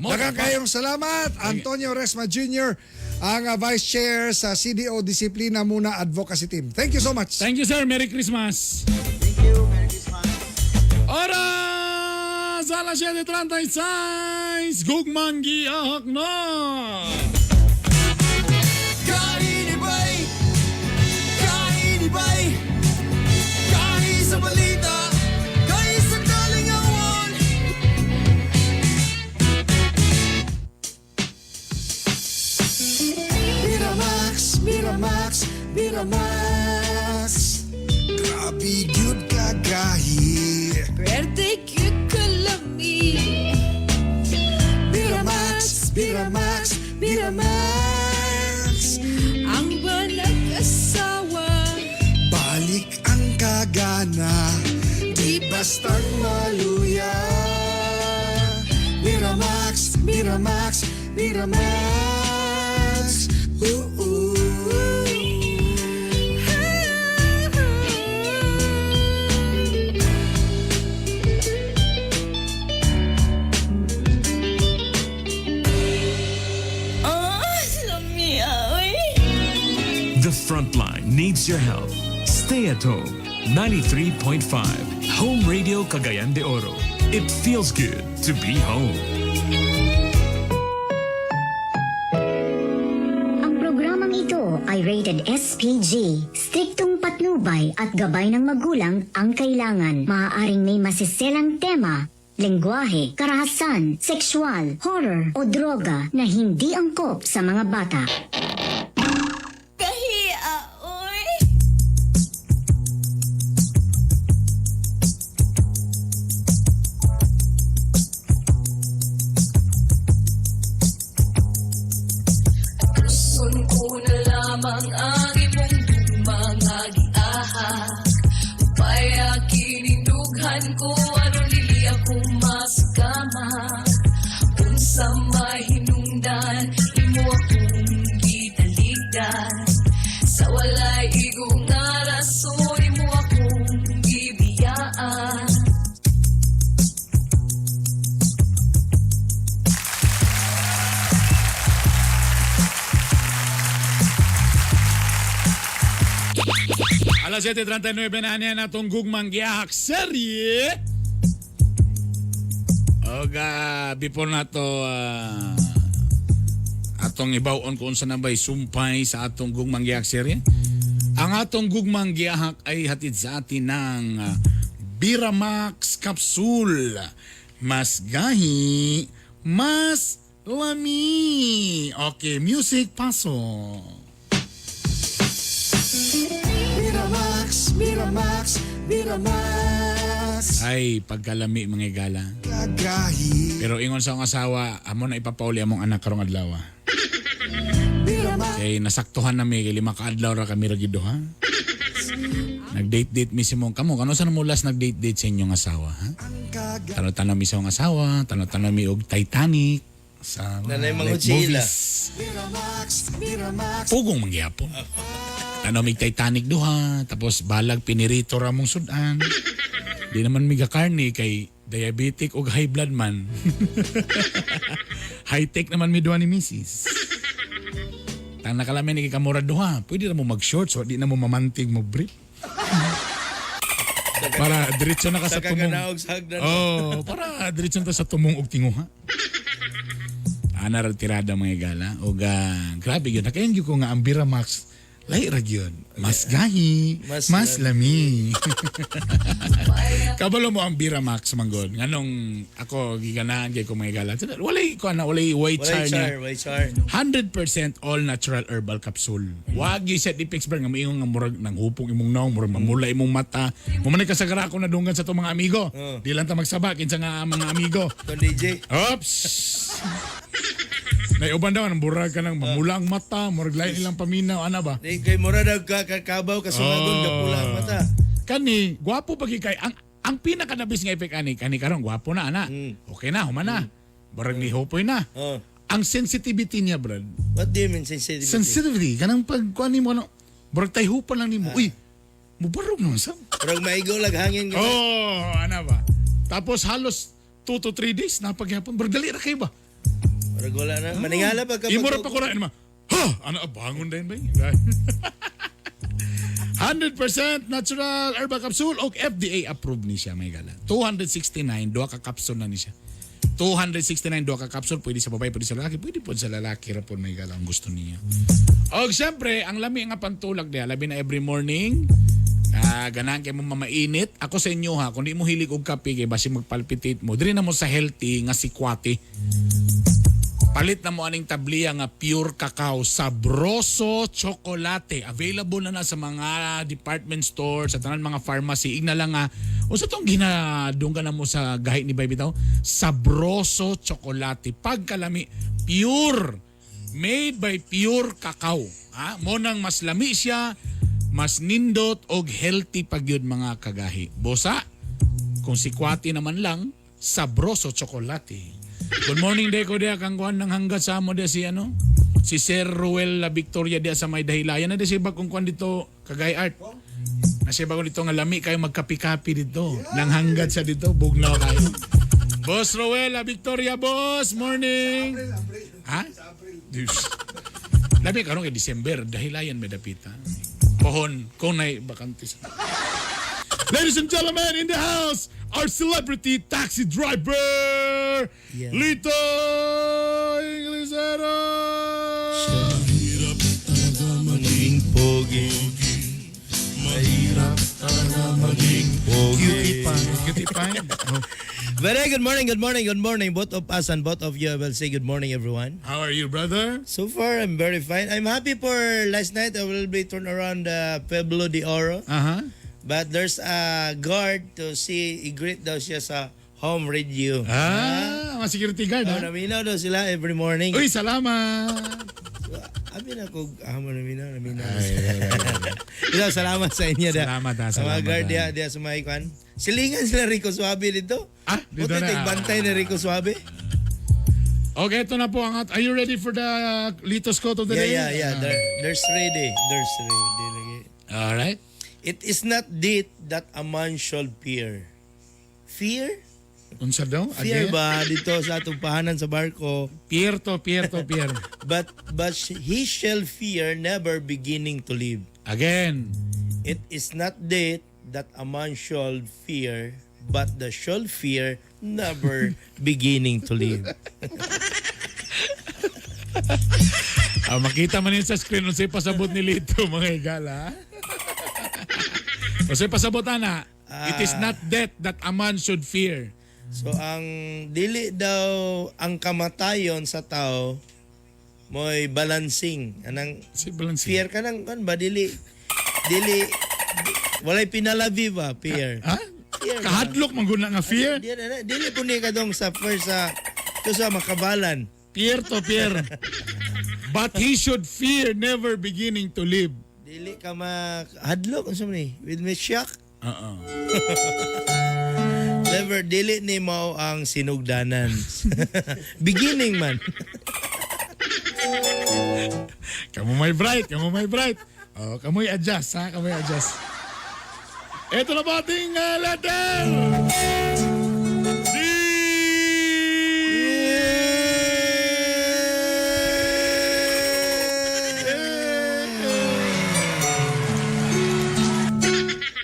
Mo Daghang kayong salamat, Antonio Resma Jr., ang Vice Chair sa CDO Disiplina Muna Advocacy Team. Thank you so much. Thank you, sir. Merry Christmas. Thank you. Merry Christmas. Oras alas 7:36. Gugmang giahak na. Kainibay, kainibay, kahi sa balita, kahi sa kalingawan. Miramax, Miramax, Miramax. Grabe gyud kagahi. Pwerte gyud kalami. Miramax, Miramax, Miramax. Ang walang asawa. Balik ang kagana, di bastang maluya. Miramax, Miramax, Miramax. Ooh, ooh. Oh, lamia, oy. The Frontline needs your help. Stay at home. 93.5 Home Radio Cagayan de Oro. It feels good to be home. Ang programang ito ay rated SPG. Striktong patnubay at gabay ng magulang ang kailangan. Maaaring may masiselang tema, lengguwahe, karahasan, sexual, horror o droga na hindi angkop sa mga bata. Kahia, oy. Gusto ko na lamang ang imong mga giahak. Upaya kinindughan ko aron dili ako masakama. Unsa may hinungdan imo akong gitaligdan. Sa walay igo nga rason imo akong gibiyaan. Alas 7:39 na niya natong gugmang giahak serye. Oga, before na to atong ibaw-on kung unsa na ba'y sumpay sa atong gugmang giahak serye. Ang atong gugmang giahak ay hatid sa atin ng Biramax Capsule. Mas gahi, mas lami. Okay, music, paso. Miramax, Miramax, Miramax. Ay, pagkalami mga higala. Pero ingon sa akong asawa, amo na ipapauli among anak karong adlaw. Kay nasaktuhan na mi kay 5 ka adlaw ra kami ra gid ha. Nag-date-date mi si mong kamo. Kano sa mo last nag-date-date sa inyong asawa, ha? Tanaw-tanaw mi sa akong asawa, tanaw-tanaw mi og Titanic sa Nanay like mangod sila. movies. Pugong mangyapon. Tanaw mig Titanic duha, tapos balag pinirito ra mong sudan. Di naman miga karne kay diabetic og high blood man. High tech naman mi duha ni misis. Tang nakalamin ni kamura duha, pwede na mo mag-shorts o di na mo mamantig mo brief. Para diretso na ka sa Sa tumong. kaganaog sa hagdan. Oh, para diretso na ta sa tumong og tinguha. Ana ra tirada mga gala. Og grabe yun. Nakayan gyud ko nga ang Bira Max lahi ra gyud. Mas gahi, mas, Mas lami. Kabalo mo ang Bira Max manggod. Nganong ako giganahan kay ko mga gala. Walay ko ana, walay white Walay char char, niya. walay char. 100% all natural herbal capsule. Wag yung set effects bar nga moingon nga murag nang hupong imong naong, murag mamula imong mata. Mumanay ka sa ko na dunggan sa itong mga amigo. Di lang ta magsaba kinsa nga mga amigo. Kon DJ. Oops. Naiuban daw nang burag ka nang mamula ang mata, murag lain ilang paminaw ana ba? Di kay mura daw ka kakabaw kasumagon Oh. kapula ang mata. Kani, gwapo pagi kay ang pinaka nabis nga effect ani kani karon gwapo na ana. Okay na, human na. Barang ni hopoy na. Oh. Ang sensitivity niya, brad. What do you mean sensitivity? Sensitivity kanang pag kuan nimo ano, murag tayhupan lang nimo. Uy, mubarog naman sa. Murag maigo lag hangin. Oh, ana ba? Tapos halos 2 to 3 days napagyapon. Murag dali ra kayo ba? Murag wala na. Maningala pa ka. Imo ra pa ko na ano ma. Ha, ano bangon din ba? 100% natural herbal capsule og FDA approved ni siya may gala. 269 duha ka capsule na ni siya. 269 duha ka capsule pwede sa babae, pwede sa lalaki, pwede po sa lalaki ra po may gala ang gusto niya. Og siyempre, ang lami nga pantulak diha, labi na every morning. Ganahan kay mo mamainit. Ako sa inyo ha, kung di mo hilig og kape kay basi magpalpitate mo, diri na mo sa healthy nga sikwate. Palit na mo aning tabliya nga pure cacao, sabroso chocolate. Available na na sa mga department store, sa tanan mga pharmacy. Igna lang nga, unsa tong ginadunggan na mo sa gahi ni Baby Tao? Sabroso chocolate. Pagkalami, pure. Made by pure cacao. Ha? Mo nang mas lami siya, mas nindot og healthy pag yun mga kagahi. Bosa, kung sikwati naman lang, sabroso chocolate. Good morning, Deko dia kang kuan nang hanggat sa amo dia si ano? Si Sir Ruel La Victoria dia sa may dahilayan na dia si bagong kuan dito Kagay Art. Na siya bagong dito nga lami kayo magkapi-kapi dito. Nang hanggat siya dito, bugnaw kayo. Boss Ruel La Victoria, boss, morning. Ha? Diyos. Labi karon kay December, dahilayan may dapita. Pohon, kung nay bakante sa. Ladies and gentlemen, in the house, our celebrity taxi driver, Lito Inglesero! Mahirap talaga maging pogi. Mahirap talaga maging pogi. Cutie pie. Cutie pie. Very good morning, good morning, good morning. Both of us and both of you, I will say good morning, everyone. How are you, brother? So far, I'm very fine. I'm happy for last night. I will be turned around the Pueblo de Oro. Uh-huh. But there's a guard to see, i-greet daw siya sa home radio. Ah, mga security guard, Oh, ha? naminaw daw sila every morning. Uy, salamat! Abi na ko, naminaw, naminaw. Ito, salamat sa inyo. Da. Salamat, ha, Sa mga salamat, guard, ha. diya, sa mga ikwan. Silingan sila Rico Suave dito. Ah, dito Buti na. tigbantay ni Rico Suave. Okay, ito na po ang at. Are you ready for the Lito's quote of the Yeah, day? yeah. There's ready. There's ready. Lagi. All right. It is not death that a man should fear. Fear? Unsa daw? Fear Again? ba dito sa atong pahanan sa barko? Fear to, fear to, fear. But he shall fear never beginning to live. Again. It is not death that a man shall fear, but the shall fear never beginning to live. Makita man yun sa screen unsay pasabot ni Lito mga higala. Unsay pasabot ana? It is not death that a man should fear. So ang dili daw ang kamatayon sa tao mo'y balancing. Anang si balancing. Fear ka nang kan ba dili dili walay pinalabi ba fear. Ha? Fear ba? Kahadlok man gud na nga fear. Dili dili po ni kadong sa first sa to sa makabalan. Fear to fear. But he should fear never beginning to live. Dili ka makahadlok unsa man ni? With me shock. Oo. Never dili ni mao ang sinugdanan. Beginning man. Kamu may bright, kamu may bright. Oh, kamoy adjust ha, kamoy adjust. Ito na ba ating letter? D!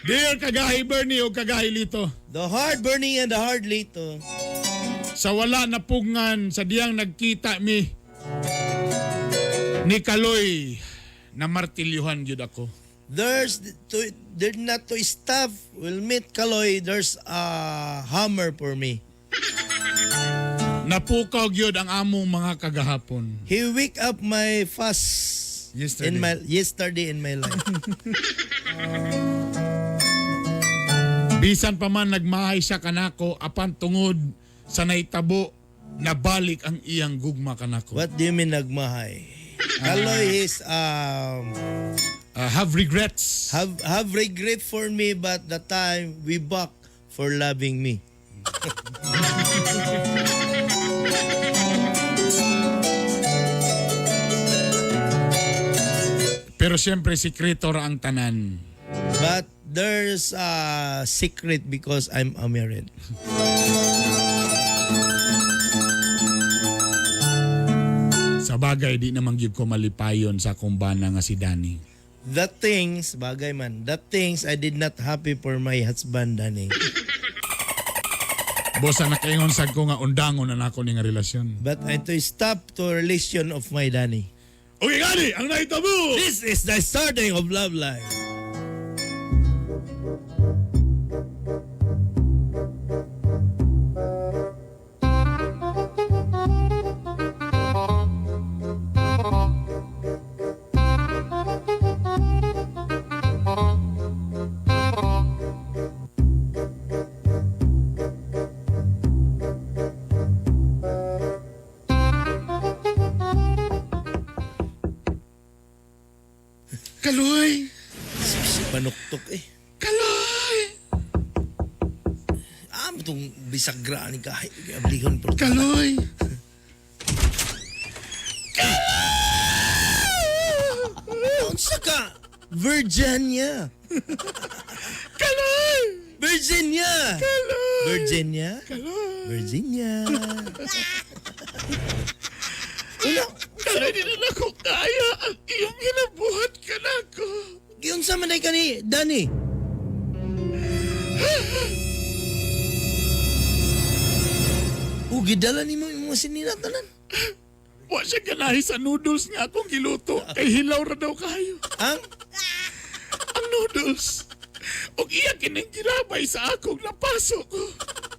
Dear Kagahi Bernie o Kagahi Lito. The hard burning and the hard lito. Sa wala na pugngan sa diyang nagkita mi ni Kaloy na martilyuhan gyud ako. There's to there not to stop will meet Kaloy. There's a hammer for me. Napukaw gyud ang among mga kagahapon. He wake up my fast Yesterday. in my yesterday in my life. Bisan pa man nagmahay siya kanako apan tungod sa naitabo nabalik ang iyang gugma kanako. What do you mean nagmahay? Kaloy is have regrets. Have regret for me, but the time we back for loving me. Pero siyempre sikreto ra ang tanan. But there's a secret because I'm a married. Sa bagay di naman gyud ko malipayon sa akong bana nga si Danny. The things, bagay man, the things I did not happy for my husband, Danny. Bosa nakaingon sad ko nga undangon na nako ni nga relasyon. But I to stop to relation of my Danny. Okay gani, ang naitabo. This is the starting of love life. Kaloy! Si panuktok eh. Kaloy! Ah, itong bisagra ni kahit ablihon po. Kaloy! Unsa ka? Virginia. Kaloy! Virginia. Kaloy! Virginia. Kaloy! Virginia. Kaloy, di na ko kaya ang iyong ginabuhat ka na ko. Giunsa man ay kani Danny? O gidala nimo imong mga sinina tanan. Wa siya ganahi sa noodles nga akong giluto. Kay hilaw ra daw kayo. Ang? Ang noodles. Og iya kining gilabay sa akong napaso ko.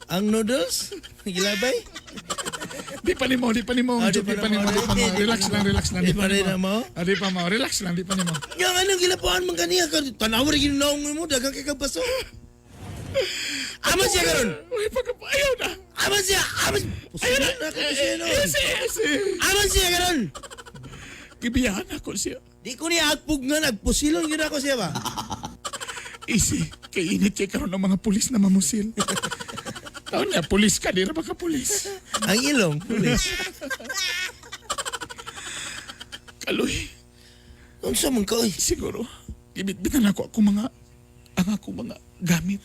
Ang noodles? Gilabay? Di pa nimo, di pa nimo. Ah, di pa nimo, di pa nimo. Relax lang, relax lang. Di pa rin mo? Ah, di pa mo. Relax lang, di pa nimo. Yang anong gilapuan man kaniya ka tanaw ra ginaong mo daghang kay kabaso. Aman siya karon. Uy, pagka ayaw na. Aman siya, aman. Ayaw na. na ko siya noon. Ese, ese. Aman siya karon. Gibiyahan ako siya. Di ko niya agpug nga nagpusilon gyud ako siya ba. Easy. Kay init kay karon ng mga pulis na mamusil. Taon niya, pulis ka. Di ra ba ka pulis? Ang ilong, pulis. Kaloy. Unsa man ka oy? Siguro, gibitbitan ako ako mga ang ako mga gamit.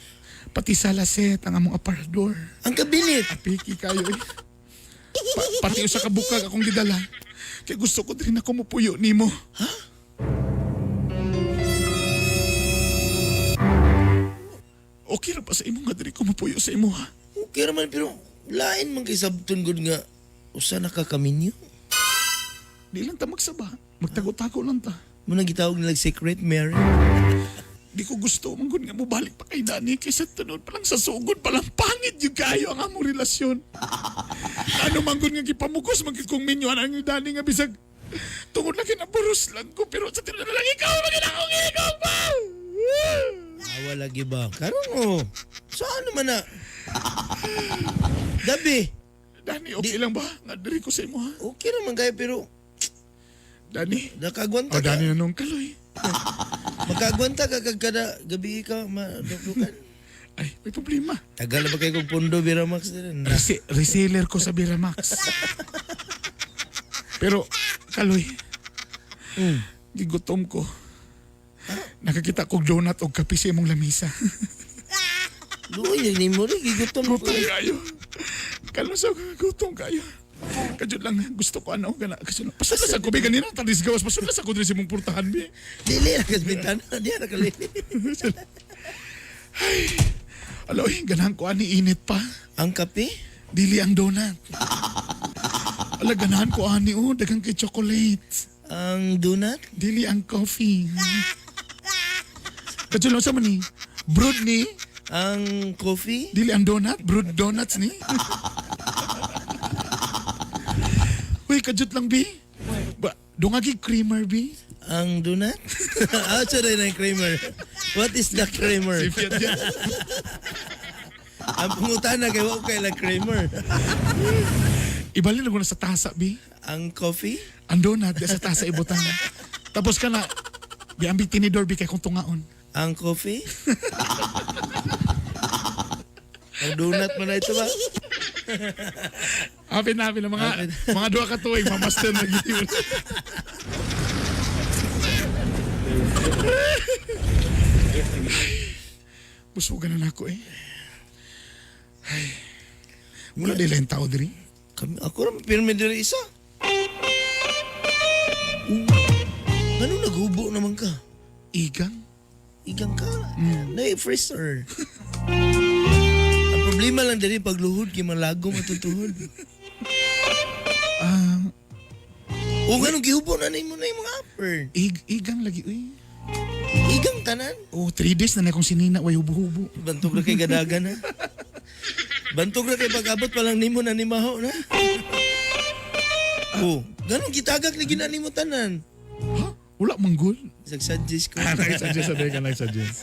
Pati sa laset, ang among aparador. Ang kabinet. Apiki kayo eh. Pati usa ka bukag akong gidala. Kay gusto ko din ako mupuyo nimo. Ha? Okay ra pa sa imo nga diri ko mupuyo sa imo ha. Okay ra man pero lain man kay sabton gud nga usa na ka kaminyo. Di lang ta magsaba. Magtago-tago lang ta. Mo nang gitawag nilang secret Mary. Di ko gusto man gud nga mobalik pa kay Danny kaysa tunod pa lang sa sugod pa lang pangit yung kayo ang among relasyon. Ano man gud nga gipamukos man gud kong minyo ang ni Danny nga bisag tungod lang kinaburos lang ko pero sa tinuod na lang ikaw man gid akong ikaw pa. Awa lagi ba? Karon oh. Saan naman na? Dabi. Dani, okay lang ba? Nga diri ko sa imo ha. Okay naman kayo pero Dani. Nakagwanta Oh, Dani na nung kaloy. Makagwanta ka kag kada gabi ka madukdukan. Ay, may problema. Tagal na ba kayo kong pundo Biramax din? Reseller ko sa Biramax. Pero, kaloy, gigutom ko. Nakakita kog donut og kape sa imong lamisa. Luoy, ni mo rin, gigutom ko. Gutom kayo. Kalusog, gutom kayo. Kajud lang, gusto ko ano, gana. Kasi pasudla sa kubi ganina, talis gawas, pasudla sa kudri sa imong purtahan, bi. Dili ra kas bintana, di ra kalili. Ay, aloy, ganahan ko ani init pa. Ang kape? Dili ang donut. Ala, ganahan ko ani, oh, daghang kay chocolate. Ang donut? Dili ang coffee. Kajud lang sa man ni, brewed ni. Ang coffee? Dili ang donut, brewed donuts ni. Uy, kajut lang, bi. Ba, dungagi creamer, bi. Ang donut? Ah, sorry na creamer. What is the creamer? Si Fiat yan. Ang pangutana kay wa kay la creamer. Ibalin na ko na sa tasa, bi. Ang coffee? Ang donut, di sa tasa ibutang. Tapos ka na, bi, ang bi tinidor, bi, kay kung tungaon. Ang coffee? Ang donut man na ito ba? Hapin na, hapin na. Mga duha ka tuig, mamaster na gyud. Busugan na nako eh. Ay. Wala di lang tao diri. Kami, ako ra pirmi diri isa. Ano naghubo naman ka? Igang? Igang ka. Mm. Nay, freezer. Ang problema lang diri pagluhod kay malago matutuhod. O ganun gihubo na nimo na imong upper. Igang lagi uy. Igang tanan. Oh, 3 days na na akong sinina way hubo-hubo. Bantog ra kay gadagan ha. Bantog ra kay pag-abot pa lang nimo na ni maho na. Oh, ganun gitagak ni ginani mo tanan. Ha? Wala manggol. Nag-suggest ko. Ah, nag-suggest sa ka nag-suggest.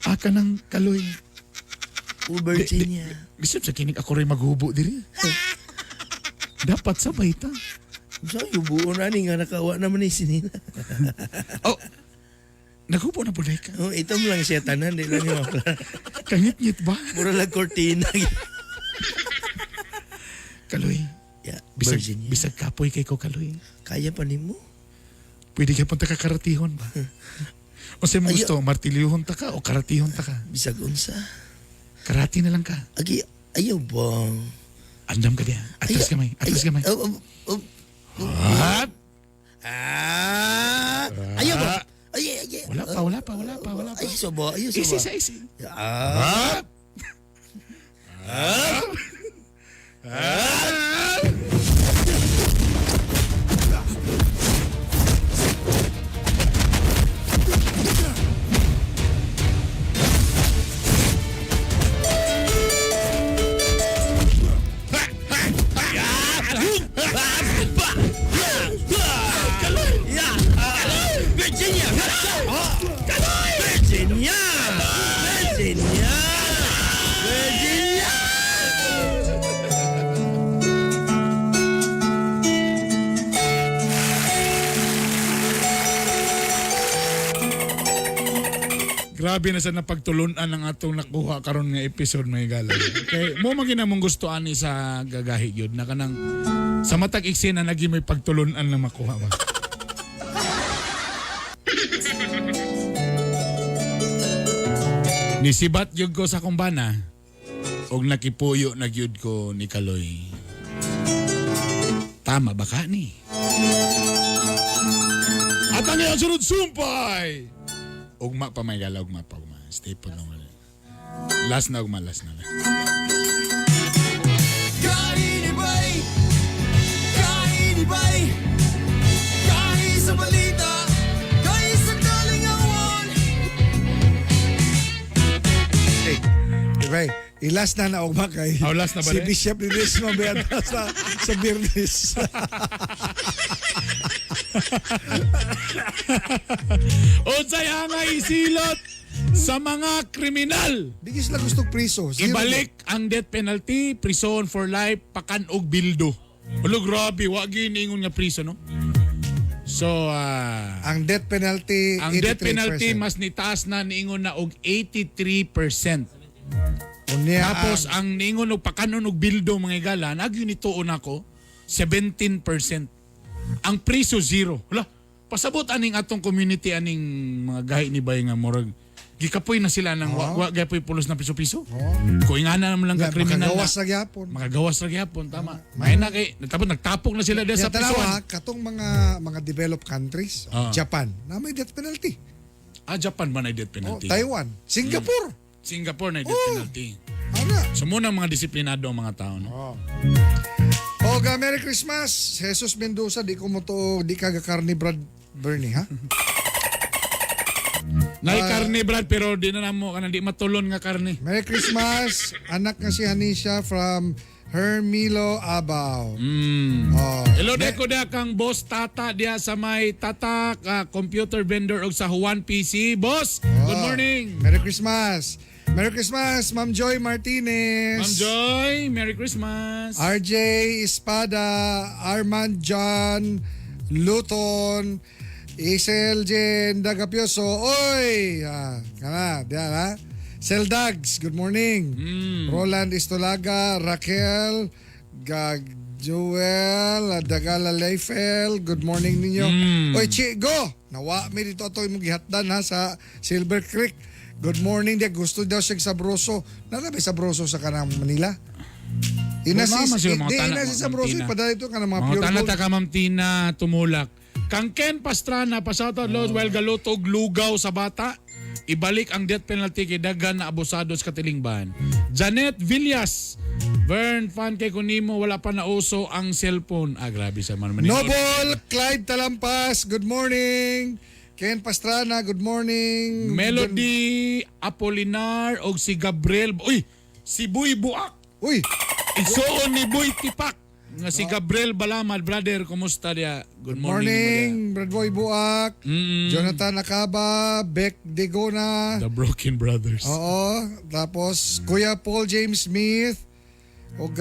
Ah, kanang kaloy. Oh, Virginia. Bisip sa kinig ako rin maghubo diri. Dapat sabay ta. Sa hubuon na ni nga nakawa naman ni sinina. Oh. Naghubo na po ka. Oh, ito mo lang siya tanan, di lang yung makla. Kangit-ngit ba? Mura lang kortina. Kaloy. Yeah, Bisag, Virginia. bisag kapoy kay ko kaloy. Kaya pa nimo? Pwede ka punta ka karatihon ba? O sa mo gusto, martilyuhon ta ka o karatihon ta ka? Bisag unsa. Karati na lang ka. Agi, ayaw ba? Andam ka diya. Atras kamay. Atras kamay. Oh, oh, oh. At! Ah! Ayaw ba? Ay, ay, ay. Wala pa, wala pa, wala pa, wala pa. Ay, so ba? Ayaw so Isi ba? sa isi. Ah! Ah! Ah! Virginia! Virginia! Virginia! Virginia! Grabe na sa napagtulunan ang atong nakuha karon nga episode may gala. Okay, mo man mong gusto ani sa gagahi gyud na kanang sa matag eksena nagi may pagtulunan na makuha ba. Nisibat gyud ko sa kumbana og nakipuyo na gyud ko ni Kaloy. Tama ba ka ni? At ang iyang sunod sumpay! Ugma pa may gala, ugma pa, ugma. Stay po lang. Last na ugma, last na. Kainibay! Kainibay! Kahi sa balita! Kahi sa kalingawan! Okay. Ilas na na ugma kay. Oh, last na ba Si rin? Bishop Linis mabiyata sa Biyernes. Unsay angay isilot! Sa mga kriminal. Di gyud sila gusto priso. Zero. Ibalik ang death penalty, prison for life, pakan og bildo. Ulo, grabe, wa gyud ingon nga priso, no? So, ang death penalty, ang death 83%. penalty mas nitaas na niingon na og 83%. Unya, Tapos ang niingon og pakanon og bildo mga igala, nagyun ituon ako 17%. Ang priso zero. Hala, pasabot aning atong community aning mga gahi ni bay nga murag gikapoy na sila ng wa gapoy pulos na piso-piso. Kung ingana naman lang ka kriminal na. Makagawas na gyapon. Makagawas ra gyapon, tama. May na kay tapos nagtapok na sila diya sa Sa tanawa, prisuan. katong mga mga developed countries, Japan, na may death penalty. Ah, Japan ba na death Oh, penalty? Taiwan, Singapore. Singapore na death penalty. Ana. So muna mga disiplinado ang mga tao, no? Oh. Oga, Merry Christmas. Jesus Mendoza, di ko mo to, di ka gakarni Brad Bernie, ha? Nay karne Brad pero di na namo kanang di matulon nga karne. Merry Christmas. Anak nga si Hanisha from Hermilo Abao. Oh. Hello deko dia kang boss Tata dia sa may Tata computer vendor og sa Juan PC. Boss, good morning. Merry Christmas. Merry Christmas, Ma'am Joy Martinez. Ma'am Joy, Merry Christmas. RJ Espada, Armand John, Luton, Isel Jen Dagapioso. Oy! Kana, diyan ha. Seldags, good morning. Roland Istolaga, Raquel, Gag Joel, Dagala Leifel, good morning ninyo. Oy, Chigo! Nawa mi dito ato imong gihatdan ha sa Silver Creek. Good morning dia gusto daw siya sabroso. Nana ba sabroso sa kanang Manila? Ina si Wala man sila mga di, tana, ina si mga sabroso Tina. ipadala ito kanang mga Mga pure tana gold. ta ka Ma'am Tina Tumulak. Kang Ken Pastrana, pasoutout Lord, while galuto og lugaw sa bata. Ibalik ang death penalty kay daghan na abusado sa katilingban. Janet Villas, Vern, fan kay kunimo, wala pa nauso ang cellphone. Ah, grabe sa man. Noble Clyde Talampas, good morning. Ken Pastrana, good morning. Melody Apolinar og si Gabriel. Uy, si Boy Buak. Uy. Igsuon ni Boy Tipak. Nga si Gabriel Balamad, brother, kumusta dia? Good morning. Morning, Brad Boy Buak, Jonathan Akaba, Beck Degona. The Broken Brothers. Oo, tapos Kuya Paul James Smith. Og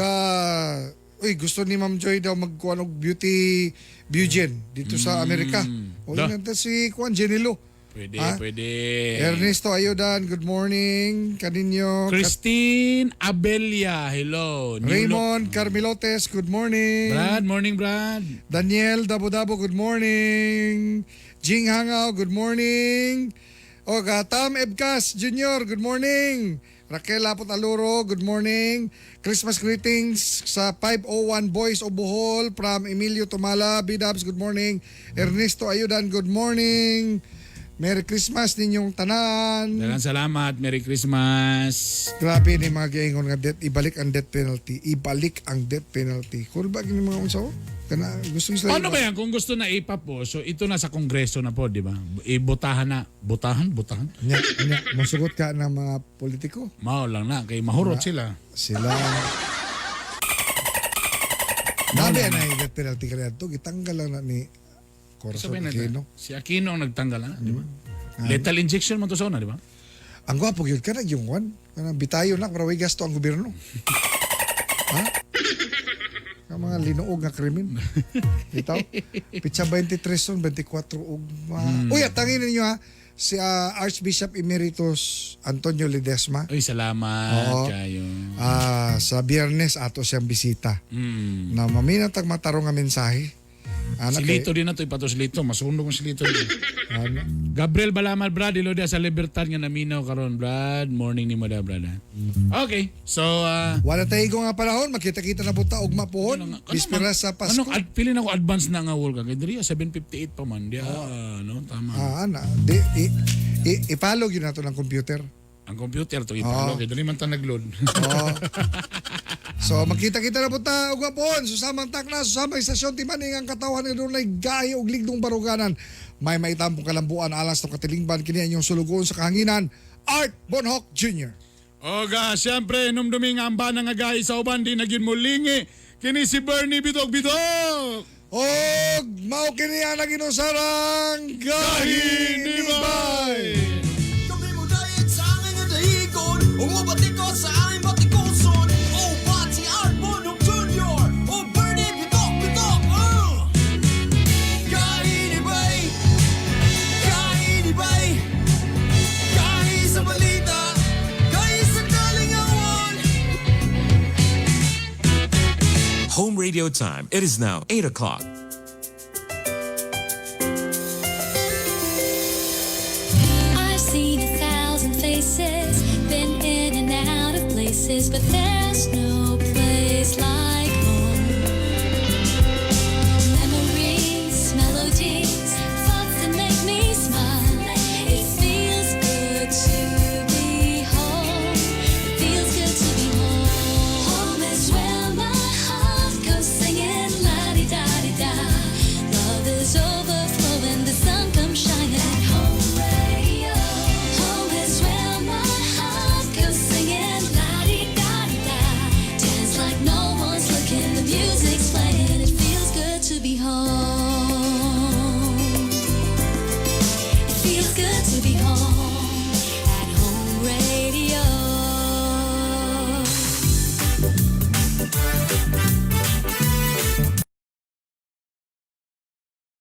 uy, gusto ni Ma'am Joy daw magkuan og beauty beaugen dito sa Amerika. O Da. yun si Kuan Jenilo. Pwede, Ha? pwede. Ernesto Ayodan, good morning kaninyo. Christine Abelia, hello. New Raymond Carmilotes, good morning. Brad, morning Brad. Daniel Dabo-Dabo, good morning. Jing Hangao, good morning. Oga, Tam Ebcas Jr., good morning. Raquel Lapot Aluro, good morning. Christmas greetings sa 501 Boys of Bohol from Emilio Tumala, B-Dubs, good morning. Ernesto Ayudan, good morning. Merry Christmas ninyong tanan. Daghang salamat. Merry Christmas. Grabe ni mga giingon nga death, ibalik ang death penalty. Ibalik ang death penalty. Kung ba gini mga unsa oh? Kana gusto sila. Paano ba yan? Kung gusto na ipa po, so ito na sa kongreso na po, di ba? Ibutahan na. Butahan? Butahan? Nya, nya, mosugot ka ng mga politiko. Mao lang na. Kay mahurot Na- sila. Sila. Nabi na yung death penalty kaya to. Gitanggal lang na ni Corazon Sabihin na Aquino. Si Aquino ang nagtanggal, ha? Di ba? Lethal injection man to sa una, di ba? Ang gwapo gyud ka na yung one. Kanang bitayo na para way gasto ang gobyerno. Ha? Ang mga linuog nga krimen. Bitaw. Pitsa 23 son, 24 og ma. Uy, atangin ninyo ha. Si Archbishop Emeritus Antonio Ledesma. Uy, salamat Oo. kayo. Sa Biyernes ato siyang bisita. Na maminatag matarong nga mensahe. Ana Si kay- Lito din na to, ipato si Lito. Masunog mo si Lito. Ano? Gabriel Balamal, Brad, ilo dia sa Libertad nga naminaw karon, Brad. Morning ni mo da, Brad. ha? Okay. So, Wala tayo nga panahon, magkita-kita na buta ugma pohon. Bispera sa Pasko. Ano, pili na ko advance na nga wall ka. Kay diri, 7:58 pa man. Di, no, tama. Ana. Di, ipalog yun nato ng computer. Ang computer to ipalo. Kay dili man ta nagload. Oo. So magkita-kita na punta ug gapon susamang takna susamang istasyon timaning ang katawan ni dunay gahi og ligdong baruganan. May maitampong kalambuan alas ng katilingban kini ang inyong sulugoon sa kahanginan. Art Bonhoc Jr. Oga, siyempre, numdumi nga ang bana nga gahi sa uban, di na gyud mo lingi. Kini si Bernie Bitok Bitok! Og mao kini ang naginusarang gahi ni Bay. Kami mo dahil Home radio time. It is now 8 o'clock. I've seen a thousand faces, been in and out of places, but there